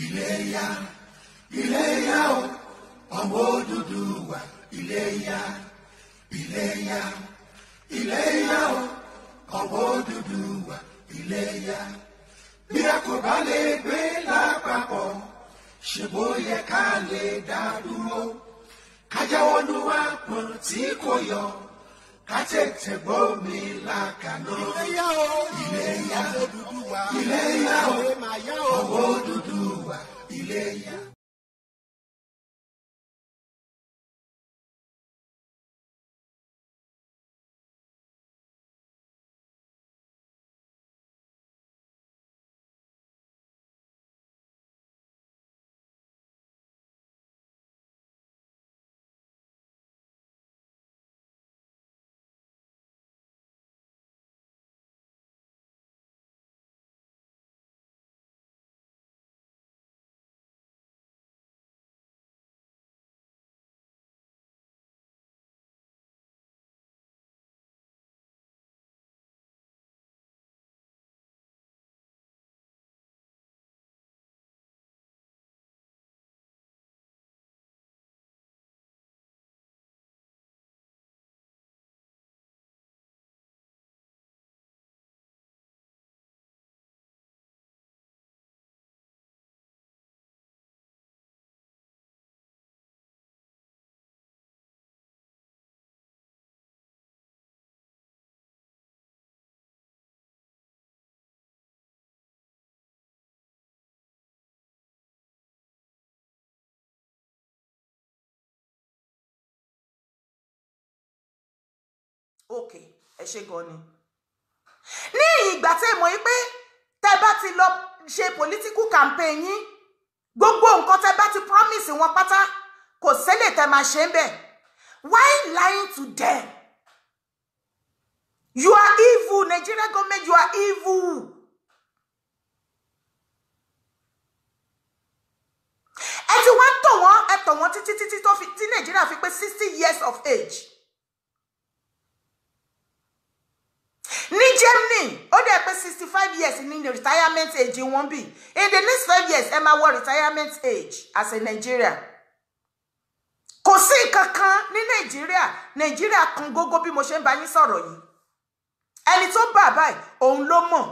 Iléyá, Iléyá o, ọmọ Odùduwà, Iléyá, Iléyá, Iléyá o, ọmọ Odùduwà, Iléyá. Bí a kò bá lè gbé lápapọ̀, ṣe bó yẹ ká lè dá dúró. Ká jáwọ́ nú àpọ̀n tí kò yọ, ká tètè gbómi lákaná. Iléyá o, Iléyá, ọmọ Odùduwà, Iléyá o, Iléyá o, ọmọ Odùduwà, Iléyá. Ok, ẹ ṣe gan ni. Ní ìgbà tẹ́ mọ̀ yín pé tẹ́ bá ti lọ ṣe political campaign yín, gbogbo nǹkan tẹ́ bá ti promise wọn pátá, kò sẹ́lẹ̀ tẹ́ máa ṣe ń bẹ̀. Why lying to them? You are evil, Nigeria government, you are evil. Ẹ ti wá tọ̀ wọ́n, ẹ tọ̀ wọ́n títí títí tó fi tí Nàìjíríà fi pé 60 years of age. Ní Germany, ó dẹ̀ pé 65 years ní retirement age wọn bí. In the next 5 years, ẹ máa wọ retirement age as a Nigeria. Kò sí nǹkan kan ní Nàìjíríà. Nàìjíríà kan gógó bí mo ṣe ń bá yín sọ̀rọ̀ yìí. Ẹni tó bà báyìí, òun ló mọ̀.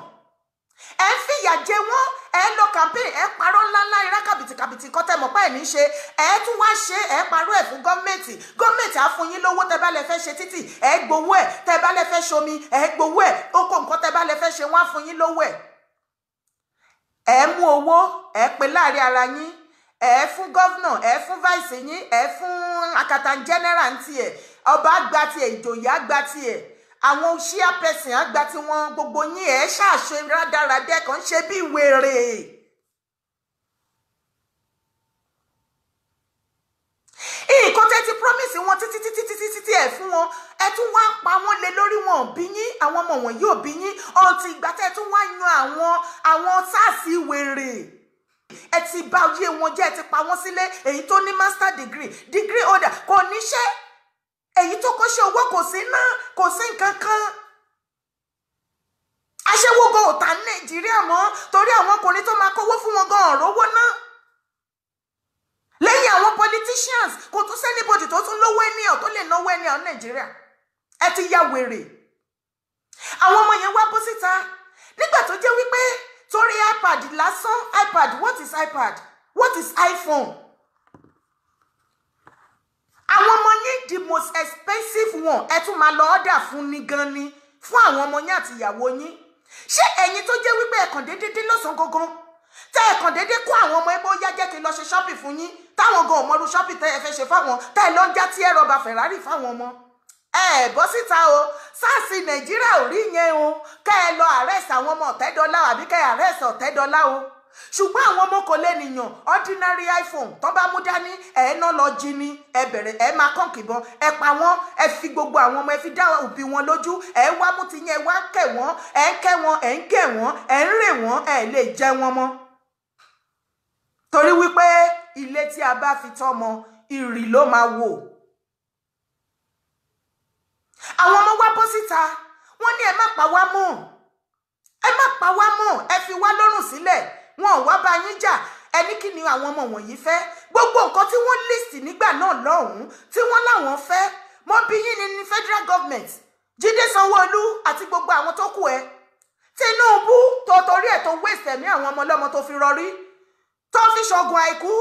Ẹ ń fìyà jẹ wọ́n, ẹ ń lọ campaign, ẹ parọ́ ńláńlá, irá kàbìtìkàbìtì kọ́ tẹ́ mọ̀ pé ẹ̀ ní ṣe. Ẹ tún wá ṣe, ẹ parọ́ ẹ̀ fún gọ́ọ̀mẹ̀ntì. Gọ́ọ̀mẹ̀ntì á fún yín lówó. Tẹ́ bá lẹ fẹ́ ṣe títì, ẹ gbowó ẹ̀. Tẹ́ bá lẹ fẹ́ ṣomi, ẹ gbowó ẹ̀. Oko nǹkan tẹ́ bá lẹ fẹ́ ṣe, wọ́n á fún yín lówó ẹ̀. Ẹ mú owó, ẹ pè láàrin ara yín, ẹ fún governor, ẹ fún vice yín, ẹ fún accountant general ń tiẹ̀, ọba gba tiẹ̀, ìjòyè á gba tiẹ̀, àwọn chairperson á gba tiwọn. Gbogbo yín, ẹ ṣàṣe rádaràdẹ kan ṣe bí wèrè. Nǹkan tẹ́ ti promise wọn títí títí títí títí ẹ̀ fún wọn, ẹ tún wá pa wọ́n lé lórí. Wọn ò bí yín, àwọn ọmọ wọn yóò bí yín ọ̀ǹtí ìgbà tẹ́ tún wá yan àwọn SARS wèrè. Ẹ ti bà ayé wọn jẹ́, ẹ ti pa wọ́n sílé. Èyí tó ní master degree, degree holder, kò níṣẹ́. Èyí tó kọ́ṣẹ́ owó, kò sí náà, kò sí nǹkan kan. Aṣẹ́wó gan ò tà ní Nàìjíríà mọ́, torí àwọn ọkùnrin tó máa kówó fún wọn gan ọ̀rọ̀ owó náà. Lẹ́yìn àwọn politicians, kò tún sí anybody tó tún lówó ènìyàn tó lè náwó ènìyàn ní Nàìjíríà. Ẹ ti ya wèrè. Àwọn ọmọ yẹn wá bó síta nígbà tó jẹ́ wípé torí iPad lásán. iPad, what is iPad? What is iPhone? Àwọn ọmọ yín, the most expensive one, ẹ tún máa lọ order fún ní gan ni fún àwọn ọmọ yín àti ìyàwó yín. Ṣé ẹ̀yin tó jẹ́ wípé ẹ̀kàn déédéé lọ́sàn-án gangan, tẹ́ ẹ̀kàn déédéé kó àwọn ọmọ ẹgbẹ́, ó yá, jẹ́ kí n lọ ṣe shopping fún yín, táwọn gan ò mọrú shopping tẹ́ ẹ fẹ́ ṣe fáwọn, tẹ́ ẹ lọ ń já tí ẹ rọba Ferrari fáwọn ọmọ? Ẹ bọ́ síta o. SARS Nàìjíríà ò rí yẹn o, kẹ́ ẹ lọ arrest àwọn ọmọ Ọ̀tẹ́dọ́lá àbí kẹ́ ẹ arrest Ọ̀tẹ́dọ́lá o. Ṣùgbọ́n àwọn ọmọ kò lè nìyàn. Ordinary iPhone tó bá mú dání, ẹ ná lọ jí ni. Ẹ bẹ̀rẹ̀, ẹ máa kàn kìbọn, ẹ pa wọ́n, ẹ fi gbogbo àwọn ọmọ, ẹ fi dá òbí wọn lójú. Ẹ wá mú ti yẹn, ẹ wá kẹ̀ wọ́n, ẹ ń kẹ́ wọn, ẹ ń gẹ̀ wọ́n, ẹ ń rè wọ́n, ẹ lè jẹ wọn mọ́. Torí wípé ilé tí a bá fi tọ́mọ, ìrì ló máa wò. Àwọn ọmọ wa bọ́ síta, wọ́n ní ẹ má pa wá mọ́, ẹ má pa wá mọ́, ẹ fi wá lọ́rùn sílẹ̀. Wọn ò wá bá yín jà. Ẹni kí ni àwọn ọmọ wọ̀nyí fẹ́? Gbogbo nǹkan tí wọ́n list nígbà náà lọ́hùn-ún tí wọ́n láwọn fẹ́, mo bí yín ní federal government, Jídé Sanwó-Olú àti gbogbo àwọn tó kù ẹ, Tinubu, tó torí ẹ̀ tó waste ẹ̀mí àwọn ọmọ ọlọ́mọ, tó fi rọrí, tó fi ṣoògùn àìkú,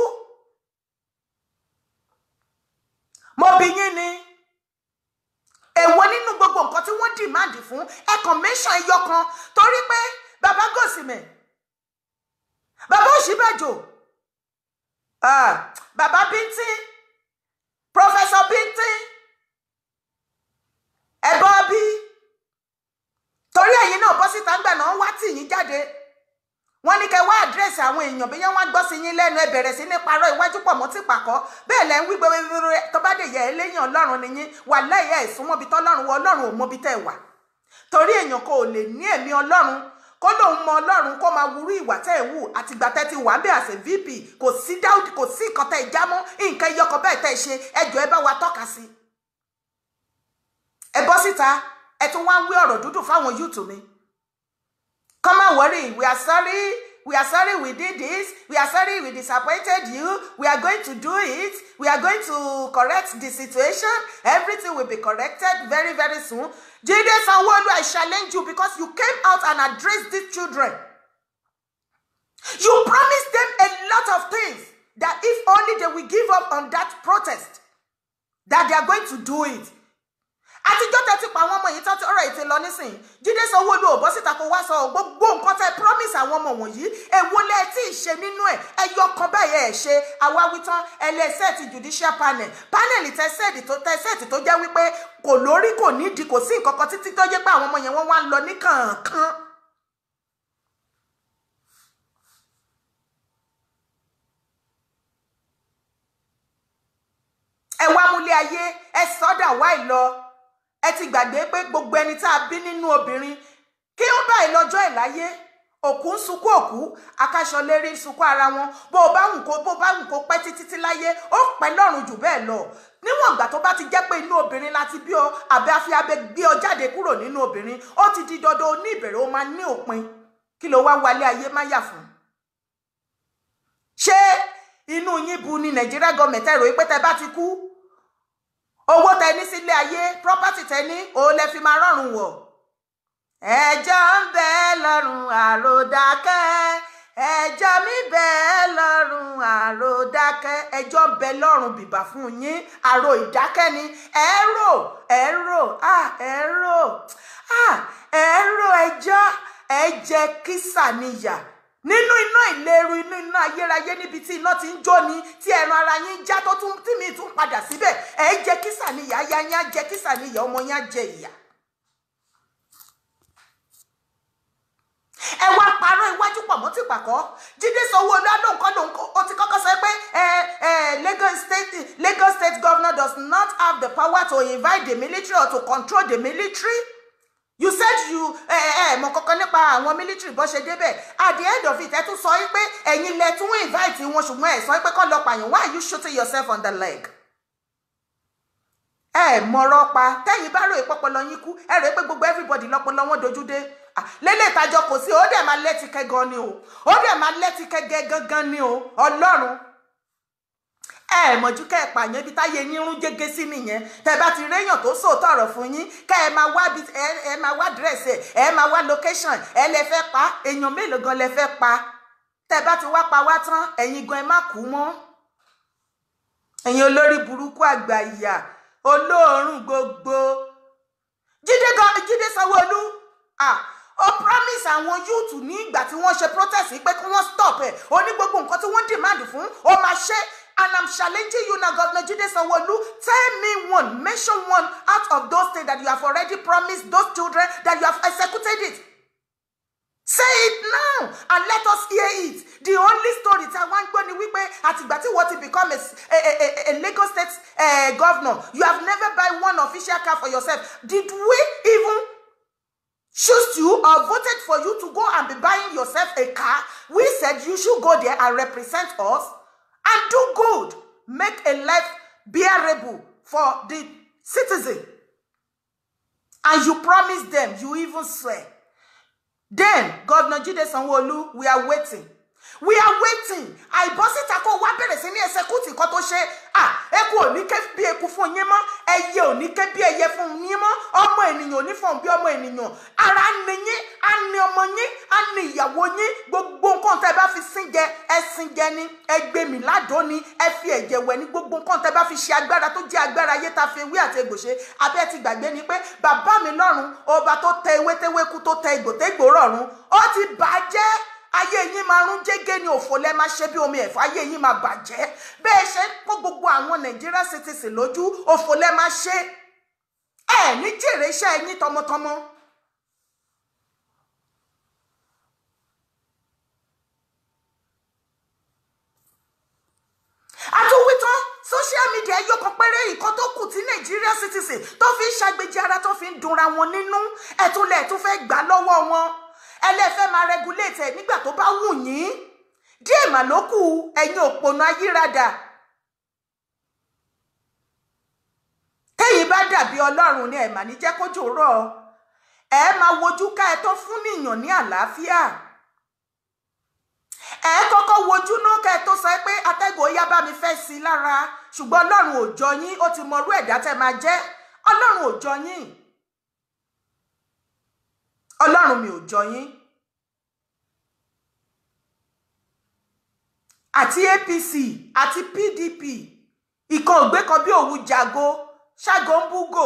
mo bí yín ni, èwo nínú gbogbo nǹkan tí wọ́n demand fún, ẹ kàn mention ẹyọ kan? Torí pé bàbá Gòsìmẹ̀, bàbá Ọ̀ṣínbàjò, bàbá Bíntín, Professor Bíntín, ẹ bọ́ bí torí ẹ̀yin náà bọ́ síta ńgbà náà, wá tì yín jáde, wọ́n ní kẹ́ wá address àwọn èèyàn bí yẹn, wọ́n gbọ́ sí yín lẹ́nu, ẹ bẹ̀rẹ̀ sí ní parọ́ iwájú pọ̀ mọ́ tí pàkọ́. Bẹ́ẹ̀ lẹ́ ń wí gbogbo. Tó bá dé yẹ eléyàn, Ọlọ́run ni yín wà láyé ẹ̀ súnmọ́ bí tọ́lọ́run wọ. Ọlọ́run ò mọbi tẹ́ ẹ wà, torí èèyàn kò lè ní ẹ̀mí Ọlọ́run, kó lóun mọ Ọlọ́run, kó máa wúrú ìwà tẹ́ ẹ̀ wù àtìgbà tẹ́ ti wà bẹ́ẹ̀ àṣẹ VP. Kò sí dáúdì, kò sí nǹkan tẹ́ ẹ jámọ́, nǹkan ẹyọkọ bẹ́ẹ̀ tẹ́ ẹ ṣe. Ẹjọ́, ẹ bá wa tọ́ka sí. Ẹ bọ́ síta, ẹ tún wá ń wí ọ̀rọ̀ dúdú fáwọn youth mi. Come on, worry, we are sorry, we are sorry we did this, we are sorry we disappointed you, we are going to do it, we are going to correct the situation, everything will be corrected very very soon. Jide Sanwo-Olu, I challenge you, because you came out and addressed these children. You promised them a lot of things, that if only they will give up on that protest, that they are going to do it. Àtijọ́ tẹ́ ti pa àwọn ọmọ yìí tán tí ọ̀rọ̀ yìí ti lọ nísìnyí, Jídé Sanwó-Olú ò bọ́ síta kó wá sọ gbogbo nǹkan tẹ́ promise àwọn ọmọ wọ̀nyí, èwo lẹ tí ì ṣe nínú ẹ̀? Ẹyọ kan báyìí ẹ̀ ṣe. Àwa wí tán, ẹlẹ́sẹ̀ ti judicial panel, panel tẹ́ set tó jẹ́ wípé kò lórí, kò nídìí, kò sí nǹkan kan, títí tó jẹ́ pé àwọn ọmọ yẹn, wọ́n wá ń lọ ní kànkan. Ẹ wá múlé ayé, ẹ sọ́dà wáì lọ. Ẹ ti gbàgbé pé gbogbo ẹni tá a bí nínú obìnrin, kí ó báyìí lọ́jọ́ ẹ̀ láyé. Òkú ń sunkún òkú, akáṣọlérí ń sunkún ara wọn. Bó bá wù kó pẹ́ títí tí láyé, ó pẹ́ lọ́run jù bẹ́ẹ̀ lọ. Níwọ̀n ìgbà tó bá ti jẹ́ pé inú obìnrin láti bí ọ, àbí àfi abẹ gbé ọ jáde kúrò nínú obìnrin, ó ti di dandan, ó ní ìbẹ̀rẹ̀, ó máa ní òpin. Kí ló wá wálé ayé má yà fún? Ṣé inú yín bu ni Nàìjíríà gọọmẹ̀ntì ẹ̀rọ pé tẹ bá ti kú, owó tẹ ní sílé ayé, property tẹ ní, òun lẹ fi máa rọrùn wọ̀? Ẹjọ́ ń bẹ lọ́rùn àròdákẹ́, ẹjọ́ mi bẹ lọ́rùn àròdákẹ́, ẹjọ́ ń bẹ lọ́rùn bìbà fún yín, àrò ìdákẹ́ ni. Ẹ rò, ẹ rò, ẹ rò, ẹ rò ẹjọ́. Ẹ jẹ kísà níyà nínú iná ìléru, inú iná ayérayé, níbi tí iná ti ń jó ni, tí ẹran ara yín já, tó tún tí mi tún padà síbẹ̀. Ẹ jẹ kísà níyà, aya yín á jẹ kísà níyà, ọmọ yín á jẹ ìyà. Ẹ wá parọ́ iwájú pọ̀ mọ́ tí pàkọ́. Jídé Sanwó-Olú alóǹkọ́ lòun ó ti kọ́kọ́ sọ pé ẹ ẹ Lagos State governor does not have the power to invite the military or to control the military. You said you ẹ ẹ mọ̀ kankan nípa àwọn military bó ṣe débẹ̀. At the end of it, ẹ tún sọ pé ẹ̀yin lẹ tún invite wọn, ṣùgbọ́n ẹ sọ pé kọ́ lọ pààyàn. Why are you shooting yourself on the leg? Ẹ mọ̀rọ̀ pa. Tẹ́yìn bá rò ìpọpọlọ yín kú, ẹ rò pé gbogbo everybody lọ́pọlọ wọn dojú dé lélẹ̀ ìtajọ kò sí. Ó dẹ̀ máa lẹ́tìkẹ́ gan ni o, ó dẹ̀ máa lẹ́tìkẹ́ gangan ni o. Ọlọ́run, ẹ mọ̀jú kẹ́ ẹ pààyàn, ibi táyé yín rún gégé sí nìyẹn. Tẹ́ bá ti réyàn tó sòótọ́ ọ̀rọ̀ fún yín, kẹ́ ẹ máa wá bí ẹ máa wá address, ẹ máa wá location, ẹ lẹ fẹ́ pa. Èèyàn mélòó gan lẹ fẹ́ pa? Tẹ́ bá ti wá pa wá tán, ẹ̀yin gan ẹ má kú mọ́. Ẹ̀yin olórí burúkú, àgbà ìyà, olóòórùn gbogbo. Jídé gan, Jídé Sanwó-Olú, ah, ó promise àwọn youth ní ìgbà tí wọ́n ṣe protest pé kí wọ́n stop ẹ̀. Ó ní gbogbo nǹkan tí wọ́n demand fún, ó máa ṣe. And I'm challenging you now, Governor Jide Sanwo-Olu, tell me one, mention one out of those things that you have already promised those children that you have executed it. Say it now and let us hear it. The only story tí a wá ń gbọ́ ni wípé àtìgbà tí wọ́n ti become a Lagos State governor, you have never buy one official car for yourself. Did we even choose you or voted for you to go and be buying yourself a car? We said you should go there and represent us and do good, make a life bearable for the citizen. And you promised them, you even swear. Then, Governor Jide Sanwo-Olu, we are waiting. We are waiting. Àìbọ́síta kó wá bẹ̀rẹ̀ sí ní execute nǹkan tó ṣe. À, eku ò ní ké bí eku fún yín mọ́, ẹyẹ ò ní ké bí ẹyẹ fún yín mọ́, ọmọ ènìyàn ò ní fọ̀n bí ọmọ ènìyàn. Ara ni yín, á ní ọmọ yín, á ní ìyàwó yín. Gbogbo nǹkan tẹ́ bá fi sín jẹ, ẹ sín jẹ ni, ẹ gbé mi ládòó ni, ẹ fi ẹ̀jẹ̀ wẹ̀ ní, gbogbo nǹkan tẹ́ bá fi ṣe agbára tó jẹ́ agbára ayé ta fi ewé àti egbò ṣe. Abẹ́ ti gbàgbé ni pé bàbá mi lọ́run, ọba tó tẹ ewé téwé kú, tó tẹ egbò tégbò rọ̀run, ó ti bàjẹ́. Ayé yín máa rún jẹ́gẹ́ ní, òfò lẹ́ máa ṣe bí omi ẹ̀fọ́. Ayé yín máa bàjẹ́. Bẹ́ẹ̀ ṣe ń kó gbogbo àwọn Nigeria citizen lójú, òfò lẹ́ máa ṣe, ẹ̀ ní jèrè iṣẹ́ yín tọmọtọmọ. Àtúwí tán, social media ẹyọ kan péré, nǹkan tó kù tí Nigeria citizen tó fi ń ṣàgbéjì ara, tó fi ń dunra wọn nínú, ẹ̀túnlẹ̀ tún fẹ́ gbà lọ́wọ́ wọn, ẹlẹ́fẹ́ máa regulate ẹ̀ nígbà tó bá wù yín. Díẹ̀ mà ló kù, ẹ̀yin òpònà ayírádà. Téyìn bá dàbí Ọlọ́run ni, ẹ̀ mà ní jẹ́ kójò rọ̀. Ẹ máa wojú ká ẹ tó fún níyàn ní àlàáfíà. Ẹ kọ́kọ́ wojú náà kẹ́ ẹ tó sọ pé atẹ́gùn ó yá, bá mi fẹ́ sí i lára. Ṣùgbọ́n Ọlọ́run ò jọ yín, ó ti mọrú ẹ̀dá tẹ́ máa jẹ́. Ọlọ́run ò jọ yín, Ọlọ́run mi ò jọ yín. Àti APC àti PDP, ìkan ògbé kan bí òwú jago ṣágo ń búgò.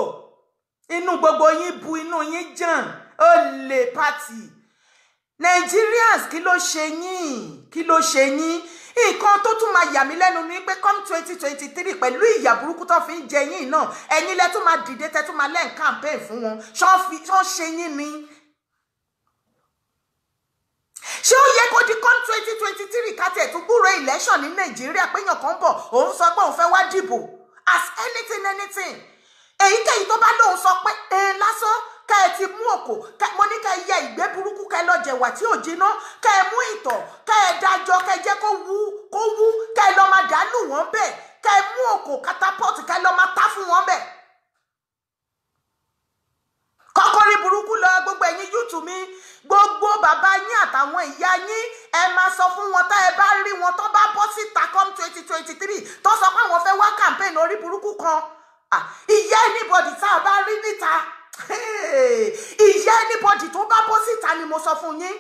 Inú gbogbo yín bu, inú yín jàn, ó lè pàtì. Nigerians, kí ló ṣe yín? Kí ló ṣe yín? Nǹkan tó tún máa yà mí lẹ́nu ni pé come 2023, pẹ̀lú ìyà burúkú tó fi ń jẹ yín náà, ẹ̀yin lẹ tún máa dìde, tẹ́ tún máa lẹ́ǹ campaign fún wọn. Ṣọ́ ṣe yín ni? Ṣé ó yẹ kó di come 2023 ká tiẹ̀ tún gbúròó election ní Nàìjíríà, pé èèyàn kan bọ̀, òun sọ pé òun fẹ́ wá dìbò as anything anything? Èyíkéyìí tó bá lóun sọ pé ẹ lásán, ká ẹ ti mú òkò mo ní, ká ẹ ya ìgbẹ́ burúkú, ká ẹ lọ jẹ̀wà tí ò jiná, ká ẹ mú ìtọ̀, ká ẹ dájọ́, ká ẹ jẹ́ kó wú kó wú, ká ẹ lọ máa dàálù wọ́n bẹ́ẹ̀, ká ẹ mú òkò catapult, ká ẹ lọ máa tá fún wọn bẹ́ẹ̀. Kọ́kọ́rí burúkú lọ. Gbogbo ẹ̀yin youth mi, gbogbo bàbá yín àtàwọn ìyá yín, ẹ máa sọ fún wọn, tá ẹ bá rí wọn tó bá bọ́ síta come 2023, tó sọ pé àwọn fẹ́ wá campaign orí burúkú kan, ìyá anybody tá a bá rí níta, ìyá anybody tó bá bọ́ síta ni mo sọ fún yín.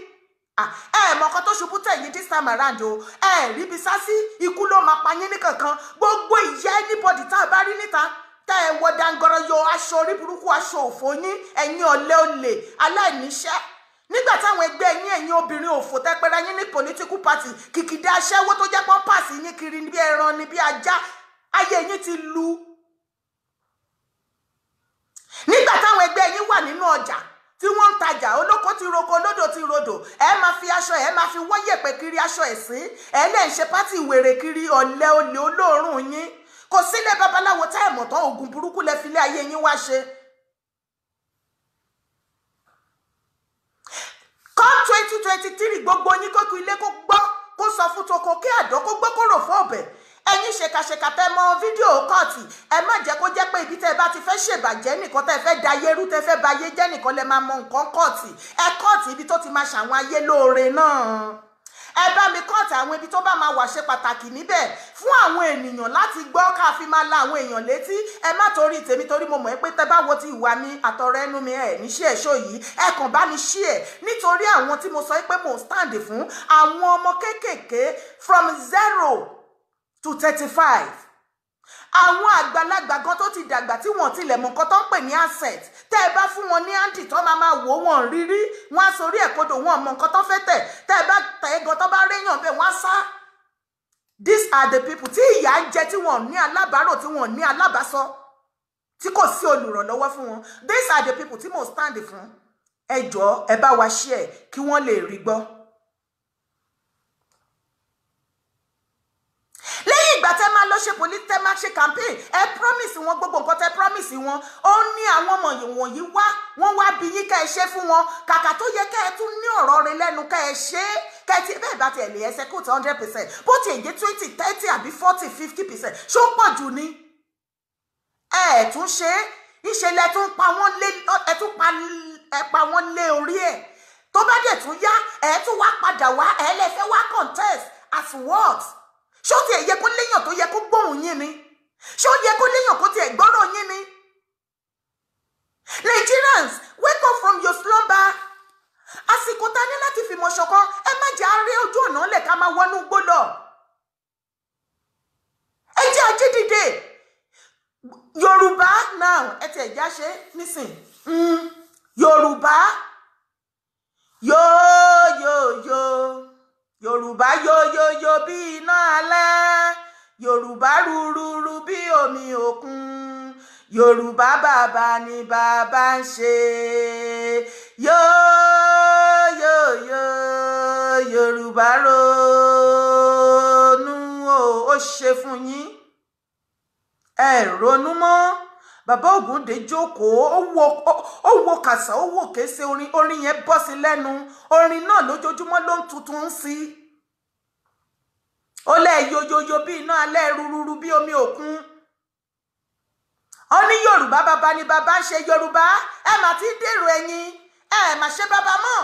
Ẹ mọ nǹkan tó ṣubú tẹ̀yìn this time around o. Ẹ ríbi sá sí, ikú ló máa pa yín ní kankan. Gbogbo ìyá anybody tá a bá rí níta, tẹ́ ẹ wọ dangọrọ yọ aṣọ orí burúkú, aṣọ òfò yín, ẹ̀yin ọ̀lẹ, olè, aláìníṣẹ́, nígbà táwọn ẹgbẹ́ yín, ẹ̀yin obìnrin òfò tẹ́pẹ́rẹ́ yín ní political party, kìkìdá aṣẹ́wó tó jẹ́ pọ́n pàṣẹ yín kiri bí ẹran ni, bí ajá, ayé yín ti lu. Nígbà táwọn ẹgbẹ́ yín wà nínú ọjà tí wọ́n ń tajà, olóko ti roko, olódò ti rodò, ẹ máa fi aṣọ, ẹ máa fi wọ́yẹ̀pẹ̀ kiri, aṣọ ẹ̀sìn, ẹ lẹ́ ń ṣe party wèrè kiri. Ọ̀lẹ, olè, olóòórùn yín, kò sílé babaláwo tá ẹ̀ mọ̀ tán. Oògùn burúkú lẹ fi lé ayé yín wá ṣe. Come 2023, gbogbo yín, kókó ilé kó gbọ́, kó sọ fún toko, kí àdó kó gbọ́, kó rò fún ọ̀bẹ. Ẹ̀yin ṣèkàṣèkà tẹ́ mọ fídíò kọ́ọ̀tì, ẹ má jẹ́ kó jẹ́ pé ibi tẹ́ ẹ bá ti fẹ́ ṣèbàjẹ́ nìkan, tẹ́ ẹ fẹ́ da ayé rú, tẹ́ ẹ fẹ́ ba ayé jẹ́ nìkan lẹ máa mọ nǹkan cut. Ẹ cut ibi tó ti máa ṣàwọn ayé lóore náà. Ẹ bá mi cut àwọn ibi tó bá máa wà ṣe pàtàkì níbẹ̀ fún àwọn ènìyàn láti gbọ́, ká fi máa la àwọn èèyàn létí. Ẹ má torí tèmi, torí mo mọ̀ pé tẹ́ bá wo ti ìwà mi àtọ̀rọ̀ ẹnu mi, ẹ ní ṣí ẹ̀ ṣó yìí. Ẹ kàn bá mi ṣí ẹ̀ nítorí àwọn tí mo sọ pé mò ń stand fún, àwọn ọmọ kéékèèké from 0 to 35, àwọn àgbàlagbà gan tó ti dàgbà tí wọ́n tilẹ̀ mọ̀ nǹkan tó ń pè ní asset. Tẹ́ ẹ bá fún wọn ní andy tó máa máa wò wọ́n rírí, wọ́n á sorí ẹ̀ kodò, wọ́n mọ̀ nǹkan tó fẹ́ tẹ̀. Tẹ́ ẹ bá tẹ̀ ẹ́ gan, tó bá réyàn bẹ́ẹ̀, wọ́n á sá. These are the people tí ìyà ń jẹ, tí wọ́n ní alábàárò, tí wọ́n ní alábàásọ, tí kò sí olùrànlọ́wọ́ fún wọn. These are the people tí mo stand fún. Ẹ jọ̀ọ́, ẹ bá wa share kí wọ́n lè rí gbọ́. Lẹ́yìn ìgbà tẹ́ máa lọ ṣe police, tẹ́ máa ṣe campaign, ẹ promise wọn gbogbo nǹkan tẹ́ promise wọn. Ó ní àwọn ọmọ wọ̀nyí wá, wọ́n wá bí yín ká ẹ ṣe fún wọn. Kàkà tó yẹ ká ẹ tún ní ọ̀rọ̀ rẹ lẹ́nu, ká ẹ ṣe é, ká ẹ ti bẹ́ẹ̀ bá tiẹ̀ lè execute 100%, bó ti jẹ́ 20, 30 àbí 40, 50%, ṣó pọ̀ jù ni? Ẹ ẹ̀ tún ṣe é, ìṣe lẹ tún pa wọ́n lé, ẹ tún pa, ẹ pa wọ́n lé orí ẹ̀. Tó bá dẹ̀ tún yá, ẹ̀ tún wá padà wá, ẹ̀ lè fẹ́ wá contest as what? Ṣé ó tiẹ̀ yẹ kó léèyàn tó yẹ kó gbóhùn yín ni? Ṣé ó yẹ kó léèyàn kó tiẹ̀ gbọ́rọ̀ yín ni? Nigerians, wake up from your slumber. Àsìkò ta ní láti fìmọ̀ ṣọ̀kan, ẹ má jẹ́ àárẹ̀ ojú ọ̀nà lẹ̀ ká máa wọnú igbó lọ. Ẹ jẹ́ ajé dìde. Yorùbá now, ẹ tiẹ̀ já ṣe nísìn. Yorùbá yóò yóò yóò, Yorùbá yóò yóò yóò bí iná alẹ́, Yorùbá rúrúrú bí omi òkun, Yorùbá bàbá ni bàbá ń ṣe, yóò yóò yóò, Yorùbá ronú o. Ó ṣe fún yín, ẹ ronú mọ́. Bàbá Ògúndé jókòó, ó wo kàṣà, ó wò kése, orin yẹn bọ́ sí lẹ́nu. Orin náà lójoojúmọ́ ló ń tuntun ń sí. Ó lẹ́ yoyoyo bí iná alẹ́, rúrúrú bí omi òkun. Ó ní Yorùbá bàbá ni bàbá ń ṣe. Yorùbá, ẹ mà ti dèrò ẹ̀yìn, ẹ mà ṣe bàbá mọ́.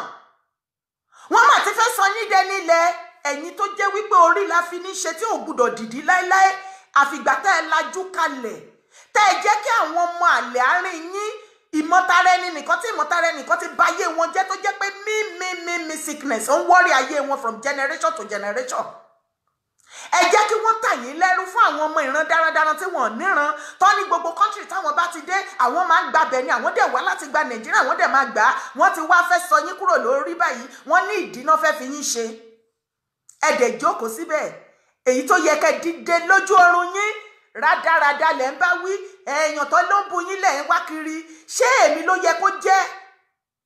Wọ́n mà ti fẹ́ sọ yín dẹni ilẹ̀. Ẹ̀yin tó jẹ́ wípé orí la fi ní ṣe, tí ò gbúdọ̀ dìdí láéláé, àfìgbà tẹ́ ẹ lajú kalẹ̀, tẹ́ ẹ jẹ́ kí àwọn ọmọ àlè àárín yín, ìmọ̀tara ẹni nìkan, tí ìmọ̀tara ẹni nìkan ti bà ayé wọn jẹ́, tó jẹ́ pé mí mí mí mí sickness ó ń worry ayé wọn from generation to generation. Ẹ jẹ́ kí wọ́n tà yín lẹ́rú fún àwọn ọmọ ìran darandaran tí wọ́n níran tó ní gbogbo country táwọn bá ti dé, àwọn máa ń gbabẹ̀ ni. Àwọn dẹ̀ wá láti gba Nàìjíríà, àwọn dẹ̀ máa gbà á. Wọ́n ti wá fẹ́ sọ yín kúrò lórí báyìí. Wọ́n ní ìdínà fẹ́ fi yín ṣe. Ẹ dẹ̀ jókòó síbẹ̀. Èyí tó yẹ kẹ́ dìde lójú oorun yín, rádaràda lẹ̀ ń bá wí. Èèyàn tó ló ń bu yín lẹ̀ ń wá kiri. Ṣé èmi ló yẹ kó jẹ́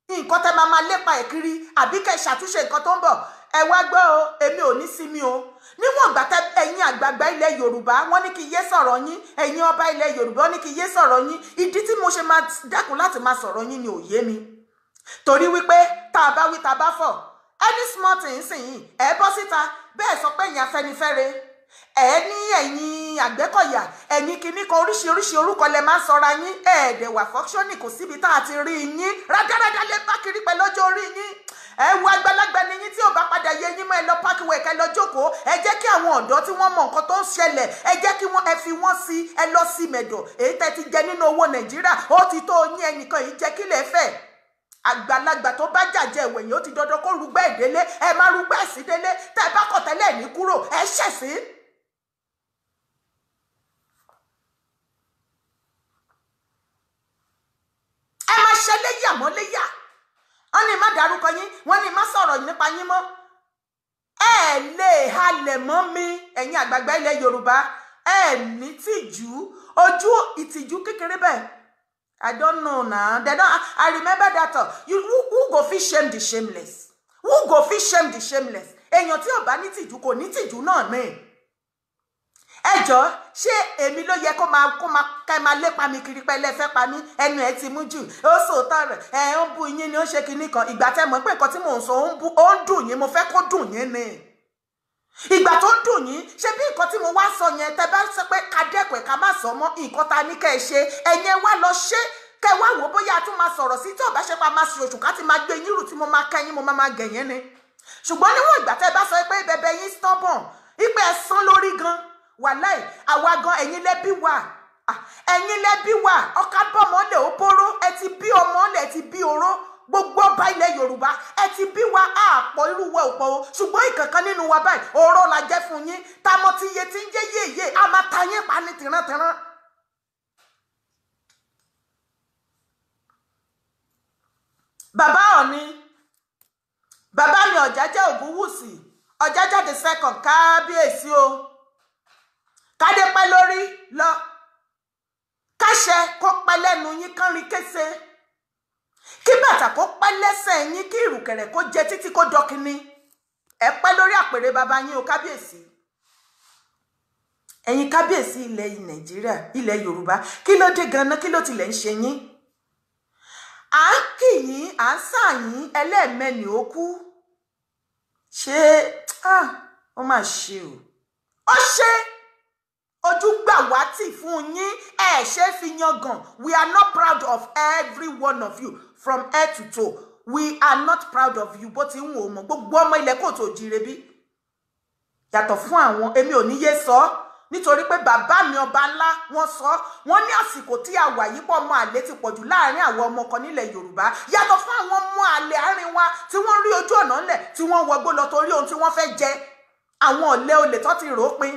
nǹkan tẹ́ máa máa lépa ẹ̀ kiri, àbí kẹ́ ṣàtúnṣe nǹkan tó ń bọ̀? Ẹ wá gbọ́ o, èmi ò ní sinmi o. Níwọ̀n ìgbà tẹ ẹ̀yin àgbààgbà ilẹ̀ Yorùbá, wọ́n ní kí yé sọ̀rọ̀ yín. Ẹ̀yin ọba ilẹ̀ Yorùbá, wọ́n ní kí yé sọ̀rọ̀ yín. Ìdí tí mo ṣe máa dẹ́kun láti máa sọ̀rọ̀ yín ni ò yé mi, torí wípé tá a bá wí, tá a bá fọ̀, any small thing sìn yìí, ẹ bọ́ síta bẹ́ẹ̀, sọ pé ẹ̀yin Afẹ́nifẹ́re, ẹ ní ẹ̀yin Àgbẹ̀kọ̀yà, ẹ̀yin kinní kan, oríṣiríṣi orúkọ lẹ máa ń sọra yín. Ẹ̀ẹ́dẹ̀ wà functioning, kò síbi tá a ti rí yín. Rádaràdà lè bá kiri pẹ̀lú ọjọ́ orí yín. Ẹ wo, àgbàlagbà ni yín. Tí ò bá padà yé yín mọ́, ẹ lọ pákíwẹ̀, kẹ lọ jókòó. Ẹ jẹ́ kí àwọn ọ̀dọ́ tí wọ́n mọ nǹkan tó ń ṣẹlẹ̀, ẹ jẹ́ kí wọ́n, ẹ fi wọ́n sí. Ẹ lọ sí mẹ̀dọ̀. Èyí tẹ́ ti jẹ nínú owó Nàìjíríà, ó ti tó yín. Ẹnìkan yìí jẹ́ kílẹ̀ fẹ́. Àgbàlagbà tó bá jàjẹ ìwẹ̀yìn, ó ti dandan kó rúgbẹ́ ìdélé. Ẹ má rúgbẹ́ sí délé. Tẹ́ ẹ bá kọ̀ tẹ́lẹ̀ ní kúrò, ẹ ṣẹ̀sí. Ẹ máa ṣe léyà mọ́ léyà. Wọ́n ní má dárúkọ yín, wọ́n ní má sọ̀rọ̀ nípa yín mọ́. Ẹ lè halẹ̀ mọ́ mi. Ẹ̀yin àgbààgbà ilẹ̀ Yorùbá, ẹ ní tìjú, ojú ìtìjú kékeré bẹ́ẹ̀. I don't know now. They don't. I remember that. You who go fit shame the shameless? Who go fit shame the shameless? Èèyàn tí ò bá ní tìjú kò ní tìjú náà ní. Ẹ jọ, ṣé èmi ló yẹ kó máa kẹ́ máa lépa mi kiri pé lẹ́fẹ́ pa mí? Ẹnu ẹ ti mú jù, ó sòótọ́ rẹ̀, ẹ ń bú yín ni, ó ṣe kinní kan. Ìgbà tẹ́ mọ̀ pé nǹkan tí mò ń sọ ó ń bú, ó ń dùn yín, mo fẹ́ kó dùn yín ni. Ìgbà tó ń dùn yín, ṣé bí nǹkan tí mo wá sọ yẹn, tẹ́ bá sọ pé ká dẹ́kun ẹ̀, ká má sọ mọ́, nǹkan ta ní kẹ́ ẹ ṣe, ẹ̀yin ẹ wá lọ ṣe, kẹ́ ẹ wá wò ó bóyá a tún máa sọ̀rọ̀ sí. Tí ò bá ṣe pa máa ṣe oṣù ká ti máa gbé yín rù, tí mo máa kẹ́yìn, mo máa máa gẹ̀ yín ni. Ṣùgbọ́n níwọ̀n ìgbà tẹ́ ẹ bá sọ pé bẹbẹ yín stubborn, ipe ẹ sán lórí gan, wàláì, àwa gan, ẹ̀yin lẹ́bí wà, ẹ̀yin lẹ́bí wà. Ọkà bọ́mọ lẹ̀, ó bóró. Ẹ ti bí ọmọ lẹ̀, ẹ ti bí oró. Gbogbo ọba ilẹ̀ Yorùbá, ẹ ti bí wa. Àpọ̀ irú wa ò pọ̀ o, ṣùgbọ́n ìkankan nínú wa báyìí, oró la jẹ́ fún yín. Tamọ́ ti iye tí ń jẹ́ yéèyé, a máa ta yín pa ní tìrántìrán. Bàbá Ọ̀ni, bàbá mi Ọ̀jájá Ògúnwùsì, Ọ̀jájá the Second, kábíyèsí o. Kádé pẹ́ lórí lọ, káṣẹ kó pẹ́ lẹ́nu yín kánrin kése, kí bàtà kó pẹ́ lẹ́sẹ̀ yín, kí ìrùkẹ̀rẹ̀ kó jẹ títí kó dọkínní. Ẹ pẹ́ lórí àpèrè bàbá yín o, kábíyèsí. Ẹ̀yin kábíyèsí ilẹ̀ Nàìjíríà, ilẹ̀ Yorùbá, kí ló dé ganan? Kí ló tilẹ̀ ń ṣe yín? À ń kì yín, à ń sà yín, ẹlẹ́ẹ̀mẹ́ni ó kú. Ṣé ó mà ṣe o, ó ṣe ojú gbà wá tì fún yín. Ẹ ṣe fi yangàn. We are not proud of every one of you from head to toe. We are not proud of you. Bó ti ń wò ó mọ̀, gbogbo ọmọ ilẹ̀ kóòtù òjìire bí yàtọ̀ fún àwọn, èmi ò ní yé sọ ọ́ nítorí pé bàbá mi ọba ńlá wọ́n sọ, wọ́n ní àsìkò tí a wà yìí pọ̀, ọmọ àlè ti pọ̀jù láàrin àwọn ọmọ kan nílẹ̀ Yorùbá, yàtọ̀ fún àwọn ọmọ àlè àárín wa tí wọ́n rí ojú ọ̀nà ńlẹ̀ tí wọ́n wọgbó lọ torí ohun tí wọ́n fẹ́ jẹ, àwọn ọ̀lẹ olè tó ti rò ó pin.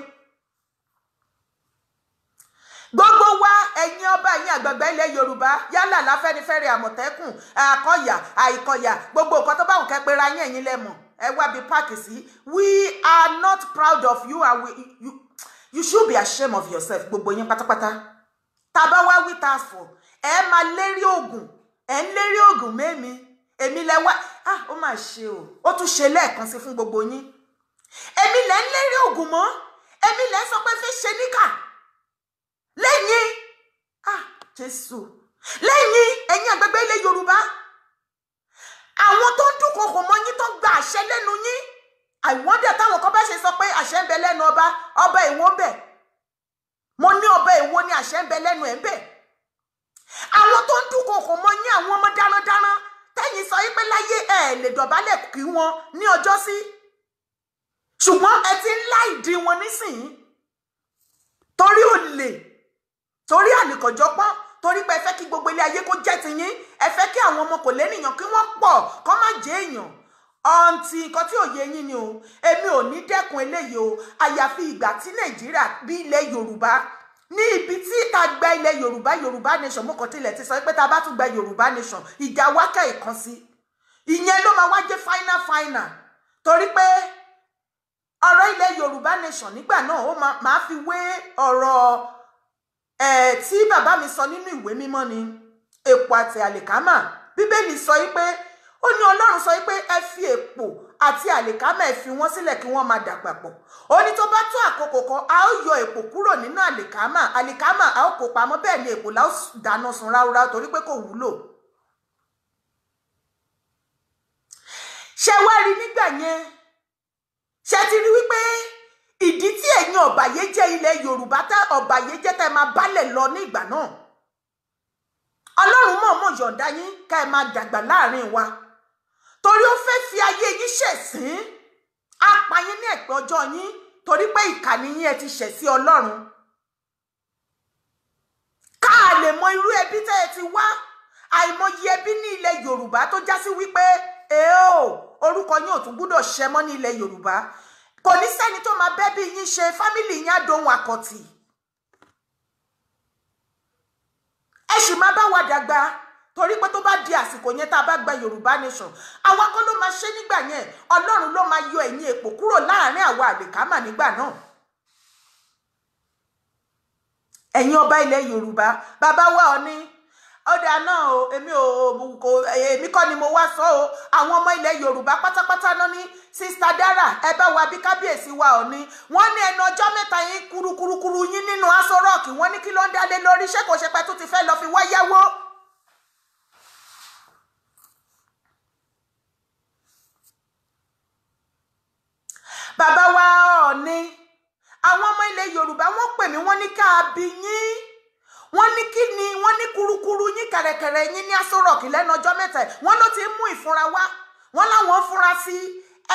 Gbogbo wa, ẹ̀yin ọba, ẹ̀yin àgbààgbà ilẹ̀ Yorùbá, yálà láfẹ́nifẹ́re, Àmọ̀tẹ́kùn, àkọyà, àìkọyà, gbogbo nǹkan tó bá wù kẹ́ pera yín, ẹ̀yin lẹ́mọ̀ ẹ wá bí páàkì sí. We are not proud of you and you should be ashamed of yourself, gbogbo yín pátápátá. Tá bá wá wí tá a fọ̀, ẹ máa lérí oògùn, ẹ ń lérí oògùn mẹ́mi èmi lẹ wá. Ah, ó mà ṣe o, ó tún ṣe lẹ́ẹ̀kan sí fún gbogbo yín. Èmi lẹ ń lérí oògùn mọ́, èmi lẹ ń sọ pé fẹ́ ṣe níkà lẹ́yìn. Ah, Jésù, lẹ́yìn ẹ̀yin àgbẹ̀gbẹ̀ ilẹ̀ Yorùbá, àwọn tó ń dúnkokò mọ́ yín, tó ń gba àṣẹ lẹ́nu yín. I wonder táwọn kan bá ṣe sọ pé àṣẹ ń bẹ lẹ́nu ọba. Ọba èwo ń bẹ? Mo ní ọba èwo ni àṣẹ ń bẹ lẹ́nu ẹ̀ ń bẹ? Àwọn tó ń dúnkokò mọ́ yín, àwọn ọmọ darandaran tẹ́yìn sọ yín pé láyé ẹ̀ lè dọ̀bálẹ̀ kí wọn ní ọjọ́ sí, ṣùgbọ́n ẹ ti ń láìdí wọn nísìnyí torí olè, torí ànìkànjọpọ́n, torí pé ẹ fẹ́ kí gbogbo ilé ayé kó jẹ́ ti yín, ẹ fẹ́ kí àwọn ọmọ kò lénìyàn kí wọ́n pọ̀ kó má jẹ́ èèyàn. Ọ̀ǹtì nǹkan tí ò yé yín ni o. Èmi ò ní dẹ́kun eléyìí o, àyàfi ìgbà tí Nàìjíríà bí ilẹ̀ Yorùbá ní ibi tí ta gba ilẹ̀ Yorùbá, Yorùbá nation. Mo kàn tilẹ̀ ti sọ pé ta bá tún gba Yorùbá nation, ìjà wákẹ́ ìkan sí ìyẹn ló máa wá jẹ́ final final, torí pé ọ̀rọ̀ ilẹ̀ Yorùbá nation nígbà náà, ó máa fi wé ọ̀rọ̀ ẹ̀ tí bàbá mi sọ nínú ìwé mímọ́ ni, èpò àti àlìkámà. Bíbélì sọ yìí pé ó ní Ọlọ́run sọ yìí pé ẹ fi èpò àti àlìkámà, ẹ fi wọ́n sílẹ̀ kí wọ́n máa dàgbà pọ̀. Ó ní tó bá tó àkókò kan, a ó yọ èpò kúrò nínú àlìkámà, àlìkámà a ó kó pamọ́, bẹ́ẹ̀ ni èpò la ó dáná sun ráúráú torí pé kò wúlò. Ṣé wá rí nígbà yẹn, ṣé ti rí wípé ìdí tí ẹ̀yin ọ̀bàyéjẹ́ ilẹ̀ Yorùbá tẹ́ ọ̀bàyéjẹ́ tẹ́ máa bálẹ̀ lọ ní ìgbà náà, Ọlọ́run mọ̀ọ́mọ̀ yọ̀ǹda yín ká ẹ máa dàgbà láàrin wa torí ó fẹ́ fi ayé yín ṣẹ̀sín, á pa yín ní ẹ̀pẹ́ ọjọ́ yín torí pé ìkànnì yín, ẹ ti ṣẹ̀ sí Ọlọ́run. Ká lè mọ irú ẹbí tẹ́ ẹ ti wá. Àìmọye ẹbí ní ilẹ̀ Yorùbá tó já sí wípé èèó orúkọ yín ò tún gbúdọ̀ ṣẹ mọ́ ní ilẹ̀ Yorùbá, kò ní sẹ́ni tó máa bẹ́ bí yín ṣe, family yín á dohun àkọ̀tì. Ẹ sì máa bá wa dàgbà torí pé tó bá di àsìkò yẹn, tá a bá gba Yorùbá nation, àwa kọ́ ló máa ṣe nígbà yẹn, Ọlọ́run ló máa yọ ẹ̀yìn èpò kúrò láàrin àwa àlìkámà nígbà náà. Ẹ̀yin ọba ilẹ̀ Yorùbá, bàbá wa Ọ̀ní, ọ̀dà náà o, èmi ò kò, èmi kọ́ ni mo wá sọ o. Àwọn ọmọ ilẹ̀ Yorùbá pátápátá náà ní, Sister Dara, ẹ bá wa bí kábíyèsí wa Ọ̀ní, wọ́n ní ẹnu ọjọ́ mẹ́ta yín kurukurukuru yín nínú Aso Rock, wọ́n ní kí ló ń dálé lórí? Ṣé kò ṣe pé tó ti fẹ́ lọ fi wá yáwó? Bàbá wa Ọ̀ní, àwọn ọmọ ilẹ̀ Yorùbá wọ́n pè mí, wọ́n ní ká bí yín, wọ́n ní kí ni, wọ́n ní kurukuru yín, kẹ̀rẹ̀kẹ̀rẹ̀ yín ní Aso Rock lẹ́nu ọjọ́ mẹ́ta, wọ́n ló ti mú ìfúnra wá, wọ́n láwọn fúnra sí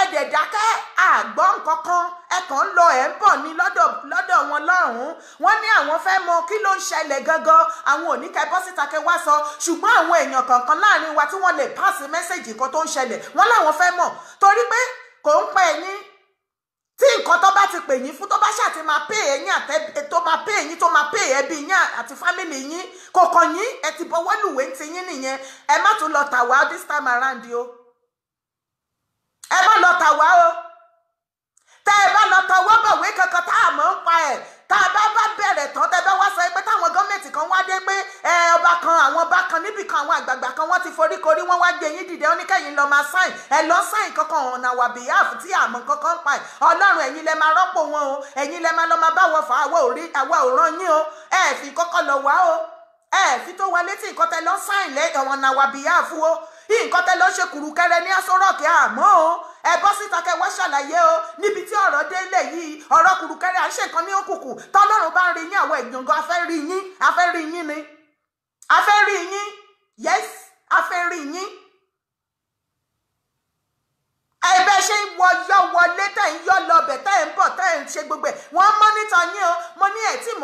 ẹ̀dẹ̀ dákẹ́, àgbọ̀ nǹkankan, ẹ kàn ń lọ ẹ̀ ń bọ̀ ní lọ́dọ̀ wọn lọ́hùn-ún. Wọ́n ní àwọn fẹ́ mọ kí ló ń ṣẹlẹ̀ gangan. Àwọn ò ní kẹ́ bọ́ síta kẹ́ wá sọ, ṣùgbọ́n àwọn èèyàn kọ̀ọ̀kan láàrin wa tí wọ́n lè pass message kan tó ń ṣẹlẹ̀, wọ́n láwọn fẹ́ mọ̀ torí pé kò ń pẹ́ yín tí nǹkan tó bá ti pè yín fún, tó bá ṣáà ti máa pè yín àtẹ tó máa pè yín, tó máa pè ẹbí yín àti family yín, kò kàn yín, ẹ ti bọwọ́ lùwé ti yín nìyẹn. Ẹ má tún lọ tà wá this time around o, ẹ má lọ tà wá o. Tẹ́ ẹ bá lọ tọwọ́ bọ̀wé kankan tá a mọ̀ ń pa ẹ̀, tá a bá bẹ̀rẹ̀ tán, tẹ́ bá wá sọ pé táwọn gọ́ọ̀mẹ̀ntì kan wá dé pé ẹ ọba kan, àwọn ọba kan níbì kan, àwọn àgbààgbà kan, wọ́n ti foríkorí, wọ́n wá gbé yín dìde, wọ́n ní kẹ́yìn lọ máa sign, ẹ lọ sign kankan on our behalf tí àmọ́ kankan ń pa ẹ̀, Ọlọ́run, ẹ̀yin lẹ máa rọ́pò wọn o, ẹ̀yin lẹ máa lọ máa bá wọn fà. Àwa ò rí, àwa ò rán yín o. Ẹ fi kọ́kọ́ lọ wá o, ẹ fi tó wa létí nǹkan tẹ́ lọ sign lẹ́ on our behalf o, nǹkan tẹ́ lọ ṣe kùrùkẹrẹ ní Aso Rock àmọ́ o, ẹ bọ́ síta kẹ́ wá ṣàlàyé o. Níbi tí ọ̀rọ̀ délé yìí, ọ̀rọ̀ kùrùkẹrẹ, à ń ṣe nǹkan ní òkùnkùn, tọ́lọ́run bá ń rí yín, àwọn èèyàn gan a fẹ́ rí yín, a fẹ́ rí yín ni, a fẹ́ rí yín. Yes, a fẹ́ rí yín.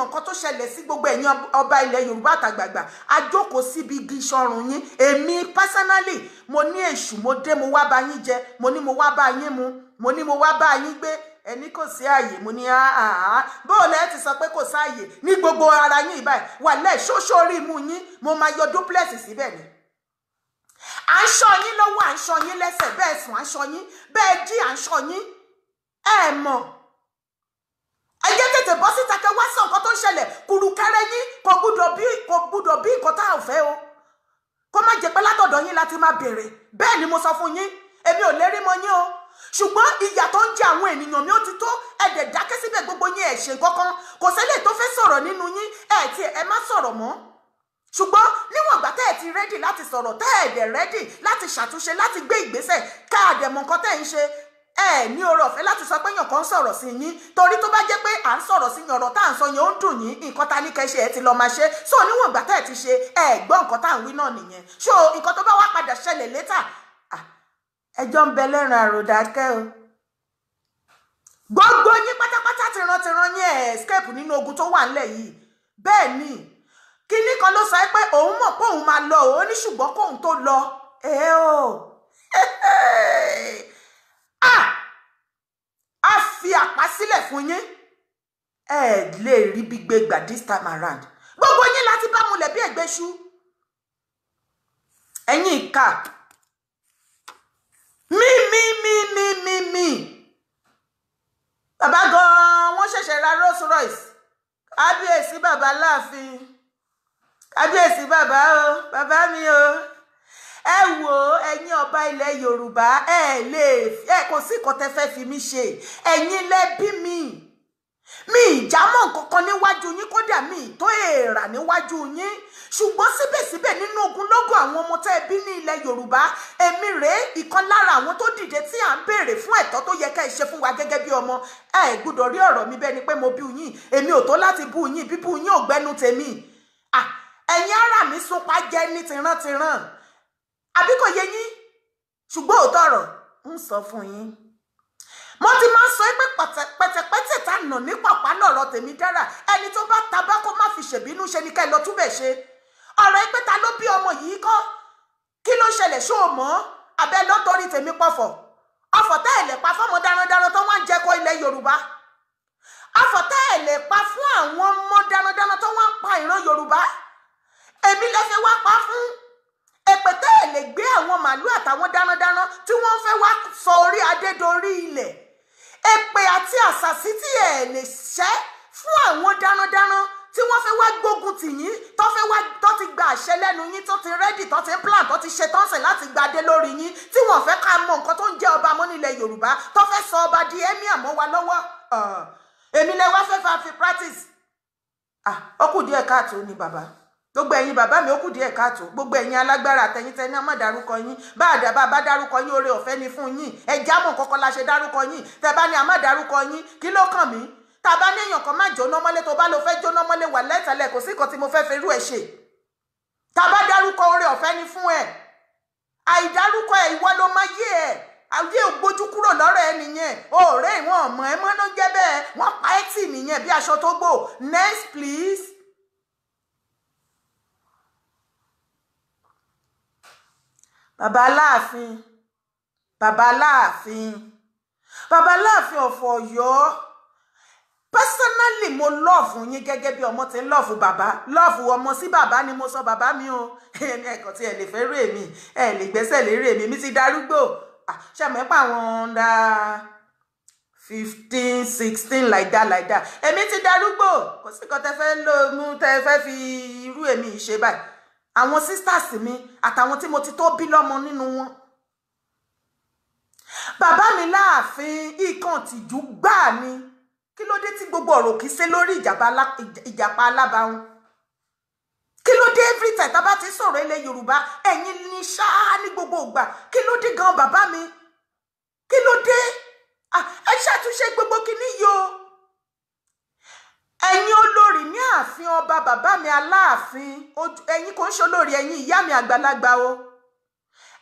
mọ̀ nǹkan tó ṣẹlẹ̀ sí gbogbo ẹ̀yin ọba ilẹ̀ Yorùbá àtàgbàgbà. A jókòó síbi igi sọrùn yín. Èmi personally, mo ní èṣù, mo dé, mo wá bá yín jẹ, mo ní mo wá bá yín mu, mo ní mo wá bá yín gbé. Ẹni kò sí àyè. Mo ní àhàhà, bó o lẹ́ ti sọ pé kò sáàyè ní gbogbo ara yín ìbáyìí wà lẹ́ ṣóṣó orí imú yín, mo máa yọ duplex síbẹ̀ ni. À ń ṣọ́ yín lọ́wọ́, à ń ṣọ́ yín lẹ́sẹ̀, bẹ́ẹ̀ sùn à ń ṣọ́ yín, bẹ́ẹ̀ jí à ń ṣọ́ yín. Ẹ mọ̀, ẹ jẹ́ tètè bọ́ síta kẹ́ wá sọ nǹkan tó ń ṣẹlẹ̀. Kùrùkẹrẹ yín kò gbúdọ̀ bí nǹkan tá ò fẹ́ o. Kó má jẹ́ pé látọ̀dọ̀ yín láti máa béèrè. Bẹ́ẹ̀ ni mo sọ fún yín, èmi ò lérí mọ́ yín o, ṣùgbọ́n ìyà tó ń jẹ àwọn ènìyàn mi ó ti tó. Ẹ dẹ̀ dákẹ́ síbẹ̀, gbogbo yín, ẹ̀ ṣe kankan. Kò sẹ́lẹ̀ tó fẹ́ sọ̀rọ̀ nínú yín. Ẹ̀ tí ẹ má sọ̀rọ̀ mọ́, ṣùgbọ́n níwọ̀n ìgbà tẹ́ ẹ ti ready láti sọ̀rọ̀, tẹ́ ẹ dẹ̀ ready láti ṣàtúnṣe, láti gbé ìgbésẹ̀, káàdẹ̀ mọ̀ nǹkan tẹ́ ẹ ń ṣe, ẹ ní oore ọ̀fẹ́ láti sọ pé èèyàn kan ń sọ̀rọ̀ sí yín. Torí tó bá jẹ́ pé à ń sọ̀rọ̀ sí yín, ọ̀rọ̀ tá à ń sọ yẹn ó ń dùn yín, nǹkan ta ní kẹ́ ṣe, ẹ ti lọ máa ṣe. So níwọ̀n ìgbà tẹ́ ẹ ti ṣe, ẹ gbọ́ nǹkan tá à ń wí náà nìyẹn. So nǹkan tó bá wá padà ṣẹlẹ̀ later, ẹjọ́ ń bẹ lẹ́rìn àròdàkẹ́ o. Gbogbo yín pátápátá, tìrantìran yín, ẹ̀ escape nínú ogun tó wà ńlẹ̀ yìí. Bẹ́ẹ̀ ni, kinní kan ló sọ pé òun mọ̀ pé òun máa lọ, òun ní ṣùgbọ́n kóun tó lọ, ẹ o ah a fi àpá sílẹ̀ fún yín. Ẹ lè rí bí gbé gbà this time around. Gbogbo yín láti bá mulẹ̀ bí ẹ̀gbẹ́ṣú, ẹ̀yin ìka mí mí mí mí mí mí. Bàbá gan-an, wọ́n ṣẹ̀ṣẹ̀ ra Rolls Royce. Kábíyèsí bàbá láàfin, kábíyèsí bàbá o, bàbá mi o. Ẹ wò ó, ẹ̀yin ọba ilẹ̀ Yorùbá, ẹ lè ẹ kò sí nǹkan tẹ́ fẹ́ fi mí ṣe. Ẹ̀yin lẹ bí mi, mi ìjámọ̀ nǹkankan níwájú yín, kódà mi tó èèrà níwájú yín. Ṣùgbọ́n síbẹ̀síbẹ̀, nínú ogunlọ́gọ̀ àwọn ọmọ tẹ́ ẹ bí ní ilẹ̀ Yorùbá, èmi rèé, ìkan lára àwọn tó dìde tí à ń béèrè fún ẹ̀tọ́ tó yẹ ká ẹ ṣe fún wa gẹ́gẹ́ bí ọmọ. Ẹ gbọ́dọ̀ rí ọ̀rọ̀ mi bẹ́ẹ̀ ni pé mo bí yín. Èmi ò tó láti bú yín, bíbú yín ò gbẹ́nu tèmi. Ẹ̀yin ara mi sunpa jẹ́ ní tìrantìran, àbí kò yé yín? Ṣùgbọ́n òótọ́ ọ̀rọ̀ ń sọ fún yín, mo ti máa ń sọ pé pẹ̀tẹ̀pẹ̀tẹ̀ tá nà ní pàpà lọ̀rọ̀ tèmi dára. Ẹni tó bá tabá, kó má fi ṣèbínú ṣe ni ká ẹ lọ túbẹ̀ ṣe. Ọ̀rọ̀ pé ta ló bí ọmọ yìí kọ́, kí ló ṣẹlẹ̀, ṣó o mọ̀ abẹ́ lọ́tọ́rí tèmi pọ̀fọ̀ ọ̀fọ̀ tẹ́ ẹ̀ lè pa fọ́mọ darandaran tó wá ń jẹ́kọ́ ilẹ̀ Yorùbá, ọ̀fọ̀ tẹ́ ẹ̀ lè pa fún àwọn ọmọ darandaran tó wá ń pa ìran Yorùbá, èmi lẹ́fẹ̀ wá pa fún. Èpè tẹ́ ẹ̀ lè gbé àwọn màálù àtàwọn darandaran tí wọ́n fẹ́ wá sọ orí adédorí ilẹ̀, èpè àti àṣàsí tí ẹ̀ lè ṣẹ́ fún àwọn darandaran tí wọ́n fẹ́ wá gbógun tì yín, tó fẹ́ wá, tó ti gba àṣẹ lẹ́nu yín, tó ti ready, tó ti plan, tó ti ṣe tán sìn láti gbadé lórí yín, tí wọ́n fẹ́ ká mọ nǹkan tó ń jẹ́ ọba mọ́ nílẹ̀ Yorùbá, tó fẹ́ sọ ọba di emir mọ́ wa lọ́wọ́, èmi lẹ wá fẹ́ fa fi practice. Ó kù díẹ̀ káàtó ni bàbá. Gbogbo ẹ̀yin bàbá mi, ó kù díẹ̀ káàtó. Gbogbo ẹ̀yin alágbára àtẹ̀yìntẹ̀ ní ọmọ dárúkọ yín, bá àdàbà bá dárúkọ yín, oore ọ̀fẹ́ ni fún yín. Ẹ jámọ̀ kọ́kọ́ la ṣe dárúkọ yín. Tẹ bá ní a má dárúkọ yín, kí ló kàn mí? Tá a bá ní èèyàn kan má jóná mọ́lé, tó bá lọ fẹ́ jóná mọ́lé, wà lẹ́tẹ̀lẹ̀, kò sí nǹkan tí mo fẹ́ fi irú ẹ̀ ṣe. Tá a bá dárúkọ, oore ọ̀fẹ́ ni fún ẹ. Àìdárúkọ ẹ, ìwọ ló máa yé ẹ. Ayé ò gbójú kúrò lọ́rọ̀ ẹ nìyẹn. Ọ̀rẹ́ ìwọ̀n ọmọ ẹ mọ́ ló jẹ́ bẹ́ẹ̀, wọ́n pa ẹ́ tì nìyẹn bí aṣọ tó gbò. Next, please. Bàbá aláàfin, bàbá aláàfin, bàbá aláàfin of Ọ̀yọ́, personally, mo love yín gẹ́gẹ́ bí ọmọ tí ń love bàbá. Love ọmọ sí bàbá ni mo sọ, bàbá mi o. Èmi ẹ̀kọ́ tí ẹ lè fẹ́ rí èmi, ẹ lè gbẹ́sẹ̀ lérí èmi. Mi ti darúgbó. Ṣe mọ̀ pé àwọn under 15, 16, like that, like that, èmi ti darúgbó. Kò sí kan tẹ fẹ́ lò mú tẹ fẹ́ fi irú èmi ṣe báyìí. Àwọn sisters mi àtàwọn tí mo ti tó bí lọ́mọ nínú wọn. Bàbá mi láàfin, ìkan tìjú gbáà ni. Kí ló dé tí gbogbo ọ̀rọ̀ kìí ṣe lórí ìjàpá alábàáhùn? Kí ló dé every time tá a bá ti sọ̀rọ̀ ilẹ̀ Yorùbá, ẹ̀yin ní ṣáá ní gbogbo ìgbà? Kí ló dé gan, bàbá mi? Kí ló dé? Ẹ ṣàtúnṣe gbogbo kinní yìí o. Ẹ̀yin olórí ní ààfin ọba, bàbá mi Aláàfin, ẹ̀yin kò ń ṣe olórí, ẹ̀yin ìyá mi àgbàlagbà o.